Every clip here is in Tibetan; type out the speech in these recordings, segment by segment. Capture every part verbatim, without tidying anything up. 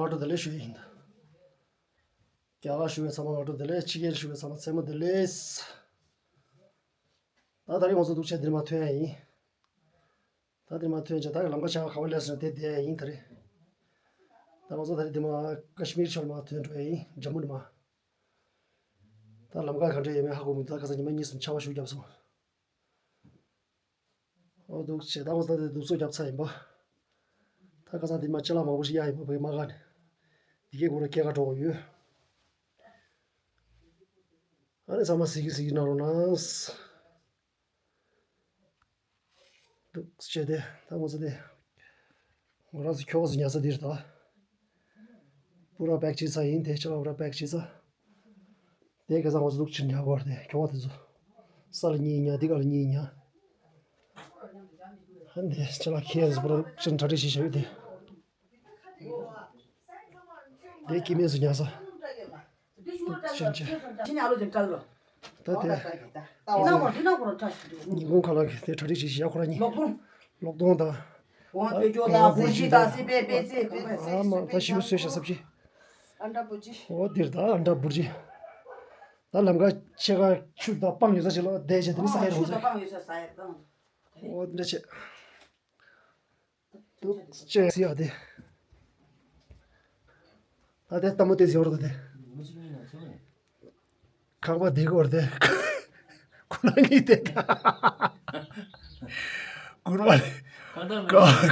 སྔ་དྲོ་བདེ་ལེགས་ཞུ་ཡ་ཡིན། རྒྱ་གར་བཞུགས་པའི་ཚང་མ་སྔ་དྲོ་བདེ་ལེགས། ཕྱི་རྒྱལ་བཞུགས་པའི་ཚང་མ་མཚན་མོ་བདེ་ལེགས། ད་ད་རིང་ང་ཚོ་འདུག་བྱས་འདིར་མ་ཐོན་ཡ་ཡིན། ད་འདིར་མ་ཐོན་བྱས་ད་ལམ་ཁ་ཆག་ག་བ་སླེབས་སོང་དེ་བསྡད་ཡ་ཡིན་ད་རེས། ད་ང་ཚོ་ད་རེས་འདི་མ་ཀ་ཤི་མིར་ཕྱོགས་ལ་མ་ཐོན་འགྲོ་ཡ་ཡིན་ཇམ་མུ་ནི་མ། ད་ལམ་ཁ་ག་འདྲ་ཡོད་མེད་ཧ་གོ་མི་འདུག་ད་ཁ་སང་ཉི་མ་གཉིས་གསུམ་ཆར་པ་ཤུགས་བརྒྱབ་སོང་། ཨོ་འདུག་བྱས་ད་ང་ཚོ་ད་འདུག་ཚོད་བརྒྱབ་ཚར་ཡིན་པ། ད་ཁ་སང་འདི་མ་ཅ་ལག་མང་པོ་ཞིག་གཡར་ཡིན་པ་བོད་མ་ག་ནས། འདི་གའི་སྐོར་ལ་སྐྱེལ་ག་འགྲོ་གི་ཡོད། ཨ་ནི་ཚང་མ་གཟིགས་གི་གཟིགས་གི་གནང་རོགས་གནང་། འདུག་བྱས་ཏེ་ད་ང་ཚོ་དེ། ང་རང་ཚོ་ཁྱོ་ག་ཚོ་ཉལ་ས་འདིར་ད། པུ་ར་པེག་བྱས་ཚར་ཡིན་དེ་ཅ་ལག་པུ་ར་པེག་བྱས་ཚར། དེ་ཁ་སང་ང་ཚོ་འདུག་ཕྱིར་ཉལ་གོ་ར་དེ་ཁྱོ་ག་དེ་ཚོ། ས་ལ་གཉིས་ཉལ་འདི་ག་ལ་གཉིས་ཉལ། ཧན་དེ་ཅ་ལག་ཁྱེར་ཡ་ཚོ་པུ་ར་ཅན་གྲ་སྒྲིག་བྱས་བཞག་ཡོད་དེ། དེ་སྐྱེ་དམན་ཚོ་ཉལ་ས། ཤན་ཆེ། ད་དེ། ཉིན་གུང་ཁ་ལག་གི་དེ་གྲ་སྒྲིག་བྱས་བཞག་ཁོ་རང་གཉིས། ལོག་གདོང་། ལོག་གདོང་དང་། ཨ་མ་ད་ཞིའུ་བཟོས་བཞག་ས་བཞི། ཨོ་འདིར་ད་ཨན་ཌ་བུར་ཇི། ད་ལམ་ཁ་ཕྱེད་ཀ་ཆུ་དང་སྤང་ཡོད་ས་ཅིག་ལ་བསྡད་བྱས་དེ་ནི་ས་ཡ་རེད་འོང་ཟེར། ཨོ་འདྲ་བྱས། འདུག་ཅེས་ཟེར་ཡ་དེ། ད་དེ་ལྟད་མོ་དེ་ཟེར་བར་དུ་དེ། ཁང་པ་དེ་སྐོར་དེ། ཁོ་རང་གཉིས་དེ། གུར་མ་ལས།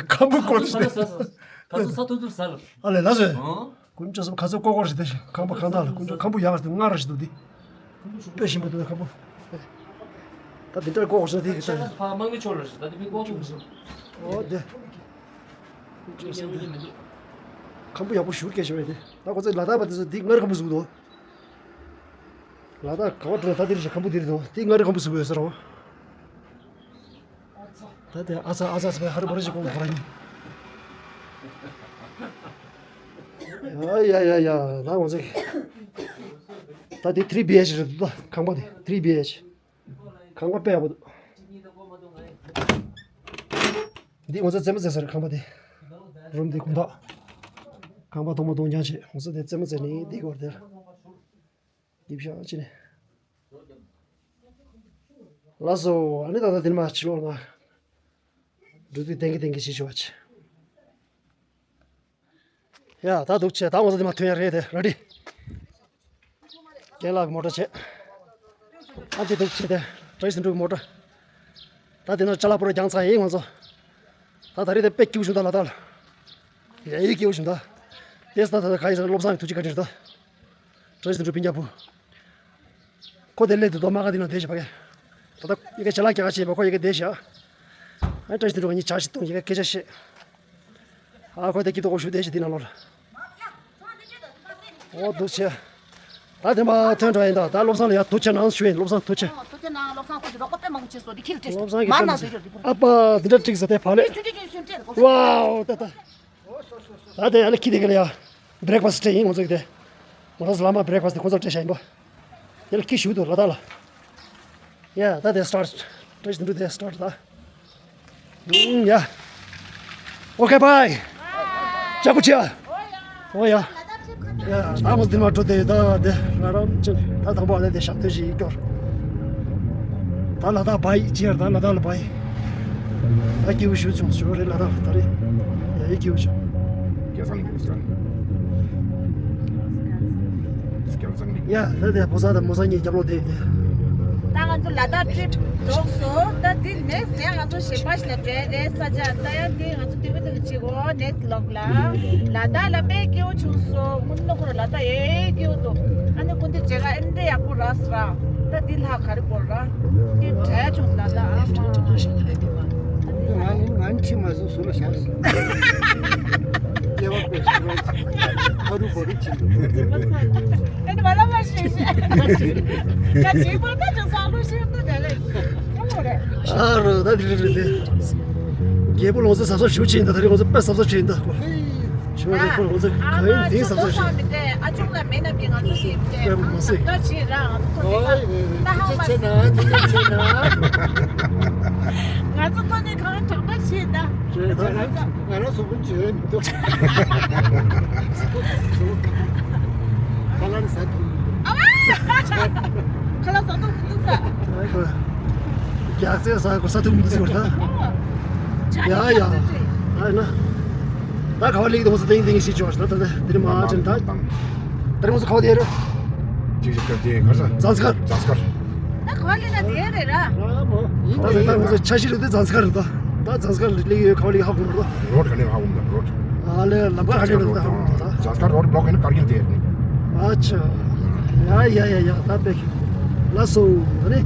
ཁང་པ་སྐོར་ཞིག་དེ། ཁ་ཚོ་ས་ཐུབ་ཐུབ་ཟ་ལ། ཨ་ལས་ལ་ཟེར། ཀུན་སྤྱོད་སོགས་ཁ་ཚོ་ཀོ་ཀོར་ཞིག་དེ་ཞིག་ཁང་པ་ཁང་ཐག་ལ་ཀུན་སྤྱོད་ཁང་པ་ཡག་ཞིག་ཏུ་སྔར་ར་ཞིག་ཏུ་དེ། དཔེ་ཞིམ་པོ་འདུག་ཁམ་བུ། ད་འདི་འདྲ་ཀོ་ཀོར་ཞིག་དེ་གི་ད། ཕ་མང་མི་ཆོག་ལ་ཞིག་ད་དེ་མི་ཀོ་ཀོར་ཞིག་ཨོ་དེ། མི་ཉན་མི་ཉན་མི་འདུག་ཁམ་བུ་ཡག་པོ་ཞིག་སྐྱེས་བཞག་པས་དེ། ད་ཁོ་ཚོས་ལ་དྭགས་པ་དེ་ཚོ་འདི་སྔར་ཁམ་བུ་བཟུང་འདུག་ལ་དྭགས་ག་བ་འགྲོ་ན་ད་འདིར་ཞིག་ཁམ་བུ་འདིར་འདུག་འདི་སྔར་ཁམ་བུ་བཟུང་བས་ཟེར་རོ། ད་དེ་ཨ་ཚ་ཨ་ཚ་ཟེར་བའི་ཧ་རི་བ་རི་ཞིག་ཁོང་ཁོ་ར་ཡིན། ཡ་ཡ་ཡ་ཡ་ད་ང་ཚོ། ད་དེ་ཐི་རི་བི་ཨེཆ་རེད་འདུག་ད་ཁང་པ་དེ་ཐི་རི་བི་ཨེཆ། ཁང་པ་དཔེ་ཡག་པོ་འདུག་འདི་ང་ཚོ་རྩེད་མོ་རྩེ་ས་རེད་ཁང་པ་དེ། རུམ་དེ་དགོང་དག་ཁང་པ་གཏོང་མ་གཏོང་རྐྱང་བྱེད་ང་ཚོ་དེ་རྩེད་མོ་རྩེ་ནི་འདི་སྐོར་དེར། འདི་བཞག་ཅི་ནས། ལགས་སོ། ཨ་ནི་ད་ལྟ་འདི་ནས་མར་ཕྱི་ལོགས་ལ་འགྲོ་དུས་གཏན་འཁེལ་གཏན་འཁེལ་བྱེད་ཆོག་པ་ཅི། ཡ་ད་འདུག་བྱས་ད་ང་ཚོ་འདི་མར་ཐོན་ཡ་རེད་དེ་ར་ཌི། རྒན་ལགས་ཀྱི་མོ་ཊ་བྱས། ཨ་ཅེ་འདུག་བྱས་དེ་བཀྲ་ཤིས་ཟིན་འགྲོ་གི་མོ་ཊ། ད་དེ་ནས་ཅ་ལག་པོ་ར་རྒྱང་ཚར་ཡིན་ང་ཚོ། ད་ད་རེས་དེ་དཔེ་སྐྱིད་པོ་བྱུང་ད་ལ་དྭགས་ལ། ཡ་ཡི་སྐྱིད་པོ་བྱུང་ད། དེ་ས་ད་ད་ག་ཡིན་ས་བློ་བཟང་གི་ཐུགས་རྗེ་བཀའ་དྲིན་རེད་ད། བཀྲ་ཤིས་དོན་གྲུབ་སྤུན་ཀྱག་བུ། ཁོ་དེ་སླེབས་དུས་རྡོ་མ་ག་དེ་ནང་བསྡད་བཞག་ཕ་གི། ད་ལྟ་ཡི་གེ་ཅ་ལག་རྒྱག་ག་བྱེད་པ་ཁོ་ཡི་གེ་བསྡད་བཞག་ཨ་བཀྲ་ཤིས་དོན་གྲུབ་ང་གཉིས་ཇ་ཞིག་བཏུང་ཡི་གེ་སྐད་ཆ་བཤད། ཨ་ཁོ་དེ་སྐྱིད་ཏོག་ཞུ་བསྡད་བཞག་དེ་ནང་ལོགས་ལ། ཨོ་འདུག་བྱས། ད་དེ་མ་ཐོན་འགྲོ་ཡིན་ད་ད་བློ་བཟང་ལ་ཡ་ཐུགས་རྗེ་ཆེ་གནང་ཞུ་ཡིན་བློ་བཟང་ཐུགས་རྗེ་ཆེ། ཐུགས་རྗེ་གནང་བློ་བཟང་ཁོ་ཚོས་རོགས་པ་དཔེ་མང་པོ་བྱས་སོང་འདི་ཁྱེད་ལ་སྤྲད་བློ་བཟང་གིས་མ་ན་དཔེ་ཟེར་རྒྱུ་འདི་ཨ་ཕ་འདི་འདྲ་ཀྲིག་ཟེར་ཏེ་ཕ་ལེ། ཆུ་ཆུ་ཆུ་ཆུ་སྤྲད་གོ། ཝའོ་ད་ད། ད་དེ་ཡ་ལ་ཁྱི་དེ་ག་ལ་ཡ། བྷི་རེག་ཕ་སི་སྤྲད་ཡིན་ང་ཚོ་གི་དེ། ང་རང་ཚོ་ལ་མ་བྷི་རེག་ཕ་སི་དེ་ཁོ་ཚོར་སྤྲད་བཞག་ཡིན་པ། ཡ་ལ་ཁྱི་ཞུ་འདུག་ལ་ད་ལ། ཡ་ད་དེ་སི་ཊར་ཊི། བཀྲ་ཤིས་དོན་གྲུབ་དེ་སི་ཊར་ཊི་ད། ཨུམ་ཡ། ཨོ་ཁེ་བྷའི། ཅག་པོ་ཆེ། ཨོ་ཡ། ཡ་ད་ང་འདི་མ་འགྲོ་དེ་ད་དེ་ང་རང་ཅི་ད་དང་པོ་ཨ་ལེ་དེ་ཞག་ཐོས་ཤིག་སྐྱོར། ད་ལ་དྭགས་བྷའི་ཅི་ཡར་ད་ལ་དྭགས་ལ་བྷའི། ད་སྐྱིད་པོ་ཞུ་བྱུང་ཞུ་རེད་ལ་དྭགས་ད་རེད། ཡ་ཡི་སྐྱིད་པོ་བྱུང་། སྐལ་བཟང་ལགས་ཀྱིས་ཟེར། སྐལ་བཟང་ལགས། ཡ་ད་དེ་ཕོ་གསར་དང་མོ་གསར་གཉིས་རྒྱབ་ལོག་དེ་དེ། ད་ང་ཚོ་ལ་དྭགས་ཊི་རིབ་རྫོགས་སོང་། ད་འདི་ནེག་སི་ཊི་ང་ཚོ་གཞན་པ་ཞིག་ལ་འགྲོ་ཡ་རེད་ས་ཆ། ད་ཡང་འདི་ང་ཚོ་ཏི་བི་ཏི་གི་བྱེད་དགོས་ནེག་སི་ཊི་ལོག་ལ། ལ་དྭགས་ལ་དཔེ་སྐྱིད་པོ་བྱུང་སོང་། དངོས་གནས་ཁོ་རང་ལ་དྭགས་ཡེ་སྐྱིད་པོ་འདུག་ཨ་ནི་ཁོ་འདི་མཇལ་ཁ་ཨེ་འདྲ་ཡག་པོ་རག་སོང་ར། ད་འདི་ལྷག་ག་རེ་བོར་ར། འདི་བྲལ་བྱུང་ལ་དྭགས་ཨ་མ། ང་ནི་ང་ནི་ཕྱི་མ་སོང་ཟུར་ལ་བཞག་སོང་། སྐྱེ་བ་དཔེ་ཞིག་རོལ་ཅིག་ཕ་རུ་བ་རུ་ཅིག་ཨེ་ནི་བ་ལ་མ་ཤེས་ཤེས། ད་ཅིག་པ་ད་ཅིག་ས་ལུ་ཤེས་ད་དེ་རེད། ཨ་རོ་ད་དེ་རེད་རེད་དེ། རྒྱལ་པོ་ལོངས་སུ་ཟབ་ཟབ་ཞུ་ཆེན་ད་ད་རེད་ལོངས་སུ་དཔེ་ཟབ་ཟབ་ཆེན་ད། ཁྱོད་རེད་ཁོ་ལོངས་སུ་ག་ཡིན་དེ་ཟབ་ཟབ་ཆེན། ཨ་ཅུང་ལ་མེད་ན་མི་ང་ཚོ་ཞིག་དེ་ཨ་ད་ཅི་ར་ང་ཚོ་ཐོག་ནས་ད་ཧ་མ་ང་ཚོ་ཐོག་ནས་གང་དྲག་པ་ཞིག་ད། ང་རང་གཟུགས་པོ་བྱོས་མི་འདུག་ཟེར་ས་གོ་ས་ཐུབ་མི་འདུག་ཟེར་བ་ད། ཡ་ཡ། ད་ཡིན་ན། ད་ག་བ་ལེགས་དང་ས་ཏིང་ཏིང་ཤི་ཆོག་ད་ད་ད་དེ་རིང་མ་ཅན་ད། ད་རིང་ང་ཚོ་ག་བ་དེ་རེད། ཅིག་ཅིག་ག་དེ་ག་ས། ཛཱན་སི་ཀར། ཛཱན་སི་ཀར། ད་ག་བ་ལེགས་ན་དེ་རེད་ར། ད་ད་ད་ང་ཚོ་ཆ་ཤི་རེད་དེ་ཛཱན་སི་ཀར་རེད་ད། ད་ཛཱན་སི་ཀར་ལེགས་ཡོད་ག་བ་ལེགས་ཧ་གོ་མི་འདུག་རོཌ་ག་ནས་ཧ་གོ་མི་འདུག་རོཌ། ཨ་ལེ་ལམ་ཁ་ག་ནས་རེད་ད་ཧ་གོ་མི་འདུག་ད། ཛཱན་སི་ཀར་རོཌ་བློག་གི་ན་ཀར་གིལ་དེ་རེད། ཨ་ཆ། ཡ་ཡ་ཡ་ཡ་ད་པེ་ཁི། ལ་སོ། ཨ་ནི།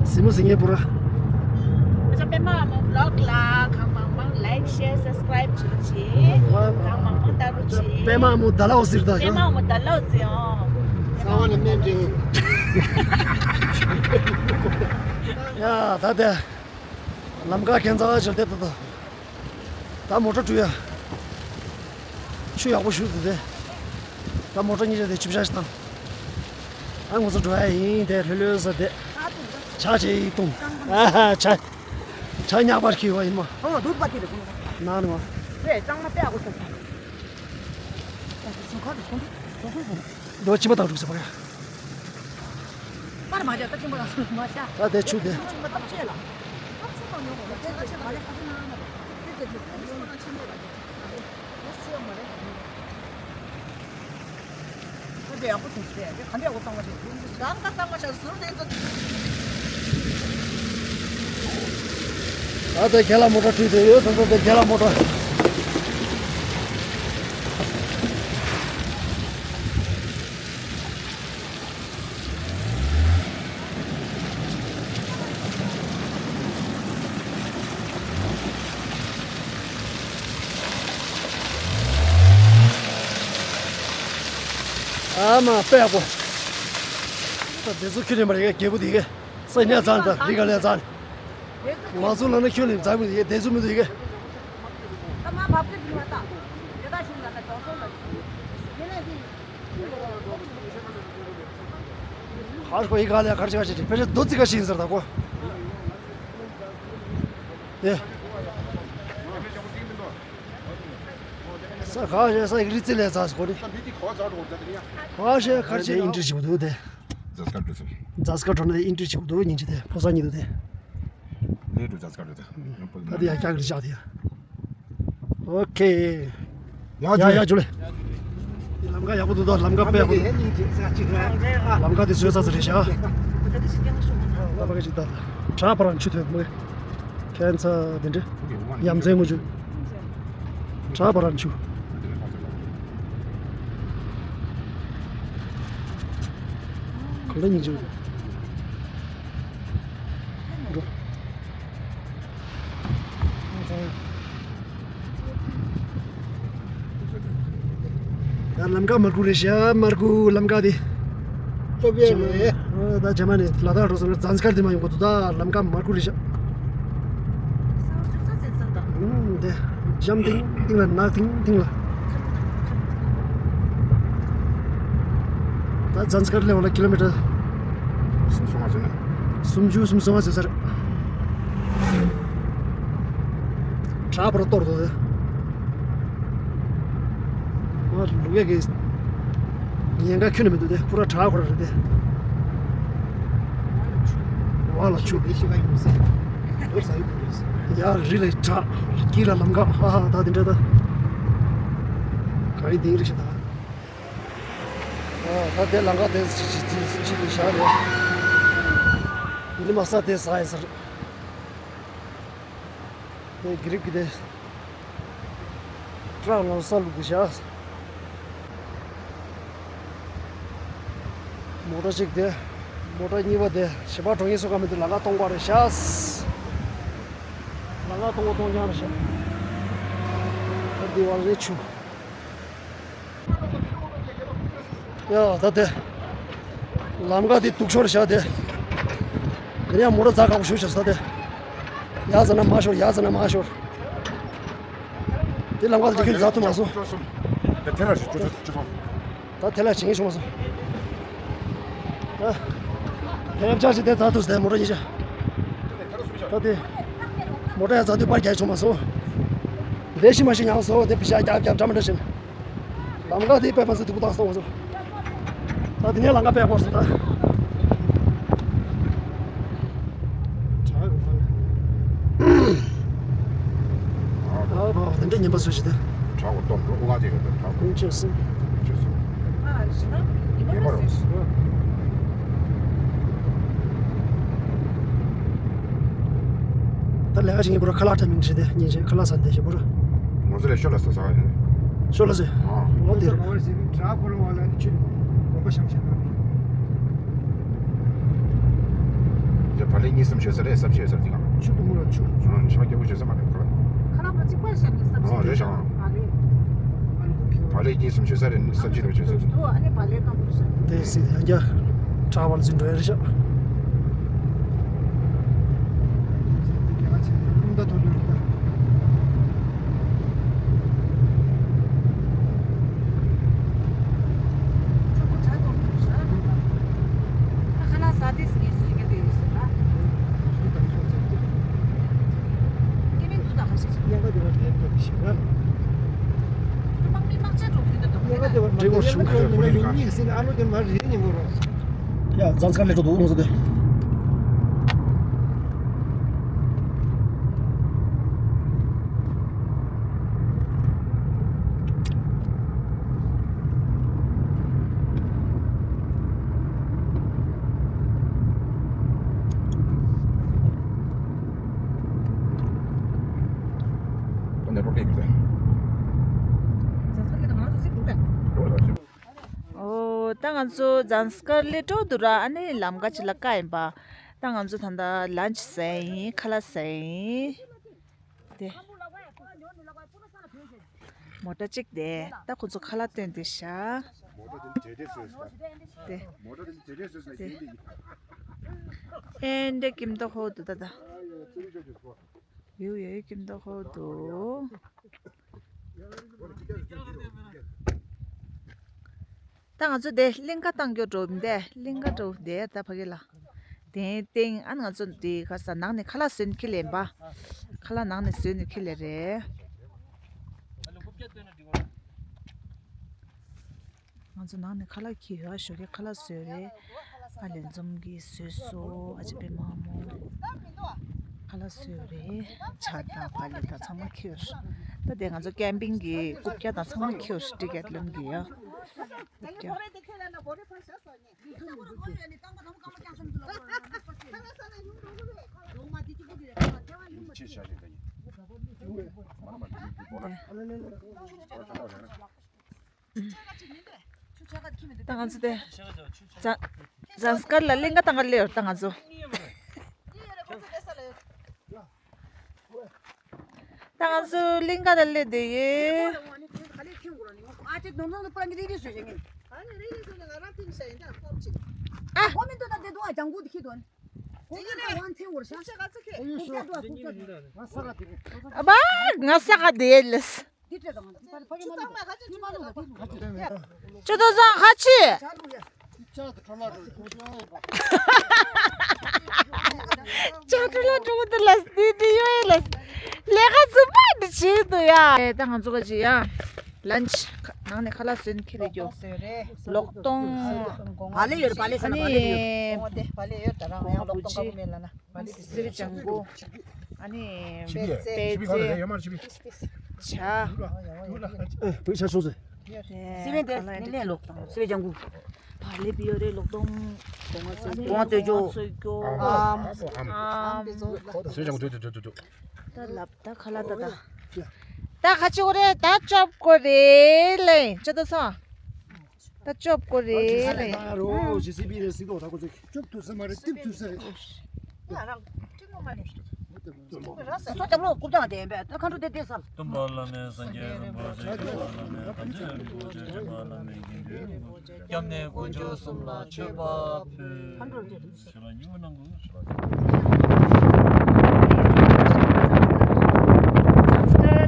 སི་མོ་སི་ངེ་པོ་ར། ཨ་ཅག་པད་མ་ཨ་མོ་བློག་ལ་གང་མང་མང་ལའིཀ་ཤེར་སབ་སི་ཀ་རའིབ་བྱེད་རོགས་བྱེད། གང་མང་མང་ལྟ་རོགས་བྱེད། པད་མ་ཨ་མོ་ད་ལའོ་ཟེར་ད་པད་མ་ཡ། ཨ་མོ་ད་ལའོ་ཟེར་ཨང་། གསང་བ་ལ་སྨན་སྤྲད། ཡ་ད་དེ། ལམ་ཁ་ཁྱད་མཚར་ཞིག་སླེབས་ད་ད། ད་མོ་ཊ་འགྲུལ་ཡ། ཆུ་ཡག་པོ་བཞུར་འདུག་དེ། ད་མོ་ཊ་གཉིས་ཆ་དེ་ཆུ་བཞག་ཞིག་བཏང་། ཨ་ང་ཚོ་འགྲོ་ཡ་ཡིན་དེ་ལྷོད་ལྷོད་ས་དེ། ཇ་ཆེ་ཡིག་བཏུང་། ཨ་ཧ་ཇ། ཇ་ཉག་པར་ཁྱེར་བ་ཡིན་མ། ཨོ་འདུག་པ་དེ་རེད། ན་ནི་མ། རེད་གཙང་མ་དཔེ་ཡག་པོ་ཐོན་སོང་། ད་དེ་ཚོ་ག་རེ་སོང་འདུག་སོང་སོང་སོང་། འདོ་ཅི་མ་བཏང་འགྲུག་ཟེར་བ་རེད། པར་མ་བྱ་ད་ཆུང་མ་ལ་མ་བྱ། ད་དེ་ཆུ་དེ། ཆུང་མ་ཐག་ཆད་ལ། ཐག་ཆད་མ་ཡོང་བ་ལ་ཆད་ལ་ཆད་ལ་ལ་ཁ་ཆུ་ན་ན་ལ། ཁྱེད་ཚོ་ཁྱེད་ཚོ་ཁྱེད་ཚོ་ཆད་ལ། ཁྱེད་ཚོ་ཆད་མ་རེད། ཁྱེད་ཚོ་ཡག་པོ་བྱུང་ཟེར་ཡ་ཁ་འདྲ་ཡག་པོ་གཙང་མ་བྱས་ཡིན་གཙང་མ་གཙང་མ་བྱས་ཟུར་དེ་ཚོ། ད་ལྟ་རྒན་ལགས་མོ་ཊ་ཁྲུས་དེ་ཡོད་ད་ལྟ་རྒན་ལགས་མོ་ཊ། ཨ་མ་དཔེ་ཡག་པོ། ད་དེ་ཚོ་ཁྱོད་ནས་མ་རེད་རྒད་པོ་དེ་གས་ས་ཉ་ཚང་ད་རི་ག་ལས་ཚང་ང་ཚོ་ལ་ན་ཁྱོད་ནས་ཚང་མི་དེ་གས་དེ་ཚོ་མི་དེ་གས། ཧར་ཁོ་ཡི་ག་ལ་ཁར་ཆ་ཆ་ཆ་ཕེ་ཆ་རྡོ་ཙི་ག་ཤིང་ཟེར་ད་གོ། ཨེ། ས་ག་ཤེ་ས་ཡིག་རི་ཙི་ལེ་ས་སི་གོ་རི། ག་ཤེ་ཁར་ཆ་ཨིན་ཏྲི་ཞིག་འདུག་དེ། ཛ་སྐར་འགྲོ་ཚུལ། ཛ་སྐར་འགྲོ་ན་ཨིན་ཏྲི་ཞིག་འདུག་ཉིན་གཅིག་དེ་ཕོ་ས་ཉིད་དུ་དེ། ལས་འགྲོ་ཛ་སྐར་འགྲོ་ད། ད་དེ་ཡ་ཀྱག་རི་ཤག་དེ་ཡ། ཨོ་ཁེ། ཡ་ཡ་ཡ་ཇུ་ལེ། ལམ་ཁ་ཡག་པོ་འདུག་ད་ལམ་ཁ་དཔེ་ཡག་པོ་འདུག་ལམ་ཁ་དེ་བཟོས་ཚར་ཚར་རེད་ཤག་ལམ་ཁ་ཅིག་ད་བྲག་པ་རང་ཆུ་ཐོན་མོད། ཁྱད་མཚར་དེ་འདྲ། ཡ་མཚན་ངོ་ཆུ། བྲག་པ་རང་ཆུ། གང་ལ་ཉིན་ཆུ། འགྲོ། ཡ་ལམ་ཁ་མར་ཁུ་རེད་ཤག་མར་ཁུ་ལམ་ཁ་དེ། སྟོབས་ཡས་མ་རེད། ཨ་ད་ཇར་མ་ནི་ལ་དྭགས་འགྲོ་སོང་ན་ཛཱན་སི་ཀར་དེ་མ་ཡོང་གི་འདུག་ད་ལམ་ཁ་མར་ཁུ་རེད་ཤག་ཨུམ་དེ་འཇམ་ཐིང་ཐིང་ལ་ནག་ཐིང་ཐིང་ལ། ད་ཛཱན་སི་ཀར་སླེབས་པ་ལ་ཀི་ལོ་མི་ཊར་སུམ་ཅུ་སོ་ལྔ་ཟིན་ན། སུམ་ཅུ་སུམ་ཅུ་སོ་ལྔ་ཟིན་ས་རེད། བྲག་པར་གཏོར་འདུག་དེ། ང་ལུག་ཡག་གི་ཉེན་ཁ་ཁྱོན་ནས་མི་འདུག་དེ་པུ་ར་བྲག་ཁོ་ར་རེད་དེ། བ་ལ་ཆུ། ཡ་རི་ལ་བྲག་དཀྱིལ་ལ་ལམ་ཁ་ཧ་ཧ་ད་དེ་འདྲ་ད། ག་རེ་དེང་རི་ཞིག་ད། ཨ་ད་དེ་ལམ་ཁ་དེ་ཅི་ཅི་ཅི་ཅི་དེ་བཞག་རེད། ཡིན་ནི་མ་ས་དེ་ཟ་ཡི་ཟེར། དེ་གི་རིག་གི་དེ། ཀྲག་ལོང་ས་ལུག་གི་བཞག་མོ་ཊ་གཅིག་དེ། མོ་ཊ་གཉིས་པ་དེ་གཞན་པ་འགྲོ་ངེས་སུ་ག་མི་འདུག་ལམ་ཁ་སྟོང་པ་རེད་ཤག་ལམ་ཁ་སྟོང་པ་སྟོང་རྐྱང་རེད་ཤག་ད་འདི་བར་རེད་ཆུ། ཡ་ད་དེ། ལམ་ཁ་དེ་སྡུག་ཤོས་རེད་ཤག་དེ། དེ་ཡང་མོ་ཊ་ཛ་དཀར་པོ་ཞུ་ཤག་ས་དེ། ཡ་ཟ་ན་མ་ཤོར་ཡ་ཟ་ན་མ་ཤོར། དེ་ལམ་ཁ་དེ་ཁྱོད་ཛ་ཐུབ་མ་སོང་། དེ་ཐེ་ལ་ཞིག་ཅོ་ཅོ་ཅོ། ད་དེ་ལ་བྱེད་ངེས་བྱུང་མ་སོང་། ད་དེ་ཡབ་ཆག་ཞིག་དེ་ཛ་ཐུབ་ཟེར་མོ་ཊ་ཡིན་ཤག་ད་དེ་མོ་ཊ་ཡ་ཛ་དུས་པར་རྒྱག་བྱུང་མ་སོང་། ལས་ཤི་མ་ཤི་ཡང་སོ་དེ་པི་ཤ་རྒྱབ་རྒྱབ་འདྲ་མི་འདྲ་བྱེད། ལམ་ཁ་དེ་དཔེ་མ་སྲིད་སྡུག་པོ་བཏང་སོང་ཟེར། ད་དེ་ནས་ལམ་ཁ་དཔེ་ཡག་པོ་སོང་ད། བྲག་གི་ཕར་ལ། དེ་ཉན་པ་སུ་ཞིག་དེ། དྲག་པོ་སྟོང་འགྲོ་ཨུ་ག་དེ་ག་དྲག་པོ། ཁོང་ཆོས་སུ། ཆོས་སུ། ཨ་ཞི་ན་ཉན་པ་སུ་ཞིག་ད་ལས་ཀ་བྱེད་མཁན་པོ་ར་ཁ་ལག་འདྲ་མིན་ཞིག་དེ་ཉན་ཆེ་ཁ་ལག་ཟ་དེ་ཞིག་པོ་ར། ང་ཚོ་ལས་ཤོ་ལ་ཟ་ཟ་བ་ཡིན། ཤོ་ལ་ཟ། ཨ། ཨོ་དེ་ར། ང་ཚོ་ག་བ་ཟེར་དྲག་པོ་ར་བ་ལ་ནི་ཆུ་དགོན་པ་ཤང་ཤང་ན་རེད། ཡ་བག་ལེབ་གཉིས་གསུམ་བྱོས་ས་རེད་སབ་ཅི་ཡོད་ས་དེ་གང་། ཆུ་དུ་མུ་ལ་ཆུ། ཨ་ནི་ཤ་སྐྱ་བོ་བྱོས་ས་མ་རེད་ཁོ་ལ། ཁ་ལག་པ་གཅིག་པ་ཤ་ནི་སབ་ཅི་ཨ་རེད་ཤག་བག་ལེབ། བག་ལེབ་གཉིས་གསུམ་བྱོས་ས་རེད་སབ་ཅི་རེད་བྱོས་ས་དེ། དུ་ཨ་ནི་བག་ལེབ་གང་བྱོས་ས། དེ་སྲིད་ཡང་རྒྱ་གྲགས་པར་འཛིན་འགྲོ་ཡ་རེད་ཤག་ཡ་ཛང་སྐར་ལས་འགྲོ་འདུག་ལོངས་སུ་དེ། ཨོ། ད་ང་ཚོ་ཛང་སྐར་སླེབས་འགྲོ་འདུག་ར། ཨ་ནི་ལམ་ཁ་ཅིག་ལ་བཀག་ཡིན་པ། ད་ང་ཚོ་ད་ལྟ་ལན་ཆི་ཟ་ཡིན། ཁ་ལག་ཟ་ཡིན། དེ། མོ་ཊ་གཅིག་དེ། ད་ཁོ་ཚོ་ཁ་ལག་སྟོན་དེ་ཤག་དེ། དེ། ཨེ་འདྲ་ཀིམ་ཏོ་ཧོ་འདུག་ད་ད། ཡུ་ཡུ་ཀིམ་ཏོ་ཧོ་འདུག་ད་ང་ཚོ་དེ་གླིང་ག་བཏང་རྒྱུ་འགྲོ་མི་འདས་གླིང་ག་འགྲོ་བསྡད་ད་ཕ་གི་ལ། དེའི་སྟེང་ཨ་ང་ཚོ་དེ་ག་ས་ནང་ནས་ཁ་ལག་བཟོས་ནས་ཁྱེར་ལེན་པ། ཁ་ལག་ནང་ནས་བཟོས་ནས་ཁྱེར་ལེ་རེད། ང་ཚོ་ནང་ནས་ཁ་ལག་ཁྱེར་ཡོད། ཨ་ཞོགས་ཀས་ཁ་ལག་བཟོས་རེད། ཨ་ལས་འཛོམས་ཀྱིས་བཟོས་སོ། ཨ་ཅེ་པེ་མ་མོ་ཁ་ལག་བཟོས་རེད། ཇ་དང་བག་ལེབ་དང་ཚང་མ་ཁྱེར་ཡོད། ད་དེ་ང་ཚོ་ཀེམ་པིང་གི་རྐུབ་བཀྱག་དང་ཚང་མ་ཁྱེར་ཡོད། ཌི་ཀེཐ་ལོན་གི་ཡ། རྐུབ་བཀྱག་ད་ང་ཚོ་དེ། ཛ་ཛང་སྐར་ལ་གླིང་ག་བཏང་ག་སླེབས་ཡོད་ད་ང་ཚོ། ད་ང་ཚོ་གླིང་ག་ལ་སླེབས་བསྡད་ཡོད། ཨ། ཨ་ཕ་ང་ས་ག་དེ་ལས། ཅོ་ཏོ་ཚང་ཁ་ཆེ། ཅ་ཏྲུ་ལ་ཏྲུ་གུ་ཏུ་ལ་སི་ཏི་ཡོ་ཨེ་ལ་སི་ལས་ཀ་ཟུ་པ་འདི་བྱེད་དུ་ཡ། ད་ང་ཚོ་ག་ཅི་ཡ། ལན་ཆི་ནང་ནས་ཁ་ལག་བཟོས་ནས་ཁྱེར་ལེ་རྒྱོ། ལོག་གཏོང་། བག་ལེབ་ཡོད་རེད། བག་ལེབ་ཟ་ན་བག་ལེབ་ཡོད། ཨ་ནི། གོང་བུ་ཅི། ཨ་ནི་སི་པན་ལྗང་གུ། ཨ་ནི་པད་ཚལ། ཆ། བོད་ཆ་ཆུང་ཟེར། སི་པན་དེ་ནི་ལེན་ལོག་དང་སི་པན་ལྗང་གུ། བག་ལེབ་ཡོད་རེད་ལོག་གཏོང་། སྒོ་ང་བཙོས་རྒྱུ། སྒོ་ང་བཙོས་རྒྱུ། ཨམ། ཨམ། སི་པན་ལྗང་གུ་དུ་དུ་དུ་དུ། ད་ལབ་ད་ཁ་ལག་ད་ད། ད་ཁ་ཆེ་བོ་རེད། ད་ཅོབ་གོ་རེད་ལེ། ཅོ་ཏོ་སོང་། ད་ཅོབ་གོ་རེད་ལེ། ད་རོ་ཇེ་སི་བི་རེད་སི་ཏོ་ད་གོ་ཚེ། ཅོབ་ཐུབ་ས་མ་རེད། ཏིབ་ཐུབ་ས་རེད། སོ་སྐྱབས་ལོ་རྐུབ་བཀྱག་དེ་ཡིན་པས་ད་མཁའ་འགྲོ་དེ་བསྡད་ས། སྟོན་པ་བླ་མེད་སངས་རྒྱས་རིན་པོ་ཆེ། སྐྱོབ་པ་བླ་མེད་བདེ་ཆེན་རིན་པོ་ཆེ། སྐྱབས་མ་བླ་མེད་དགེ་འདུན་རིན་པོ་ཆེ། སྐྱབས་གནས་དཀོན་མཆོག་གསུམ་ལ་མཆོད་པ་ཕུལ། ཞེས་ལ་སྙིང་པོ་གནང་དགོས་ཞེས་ལ།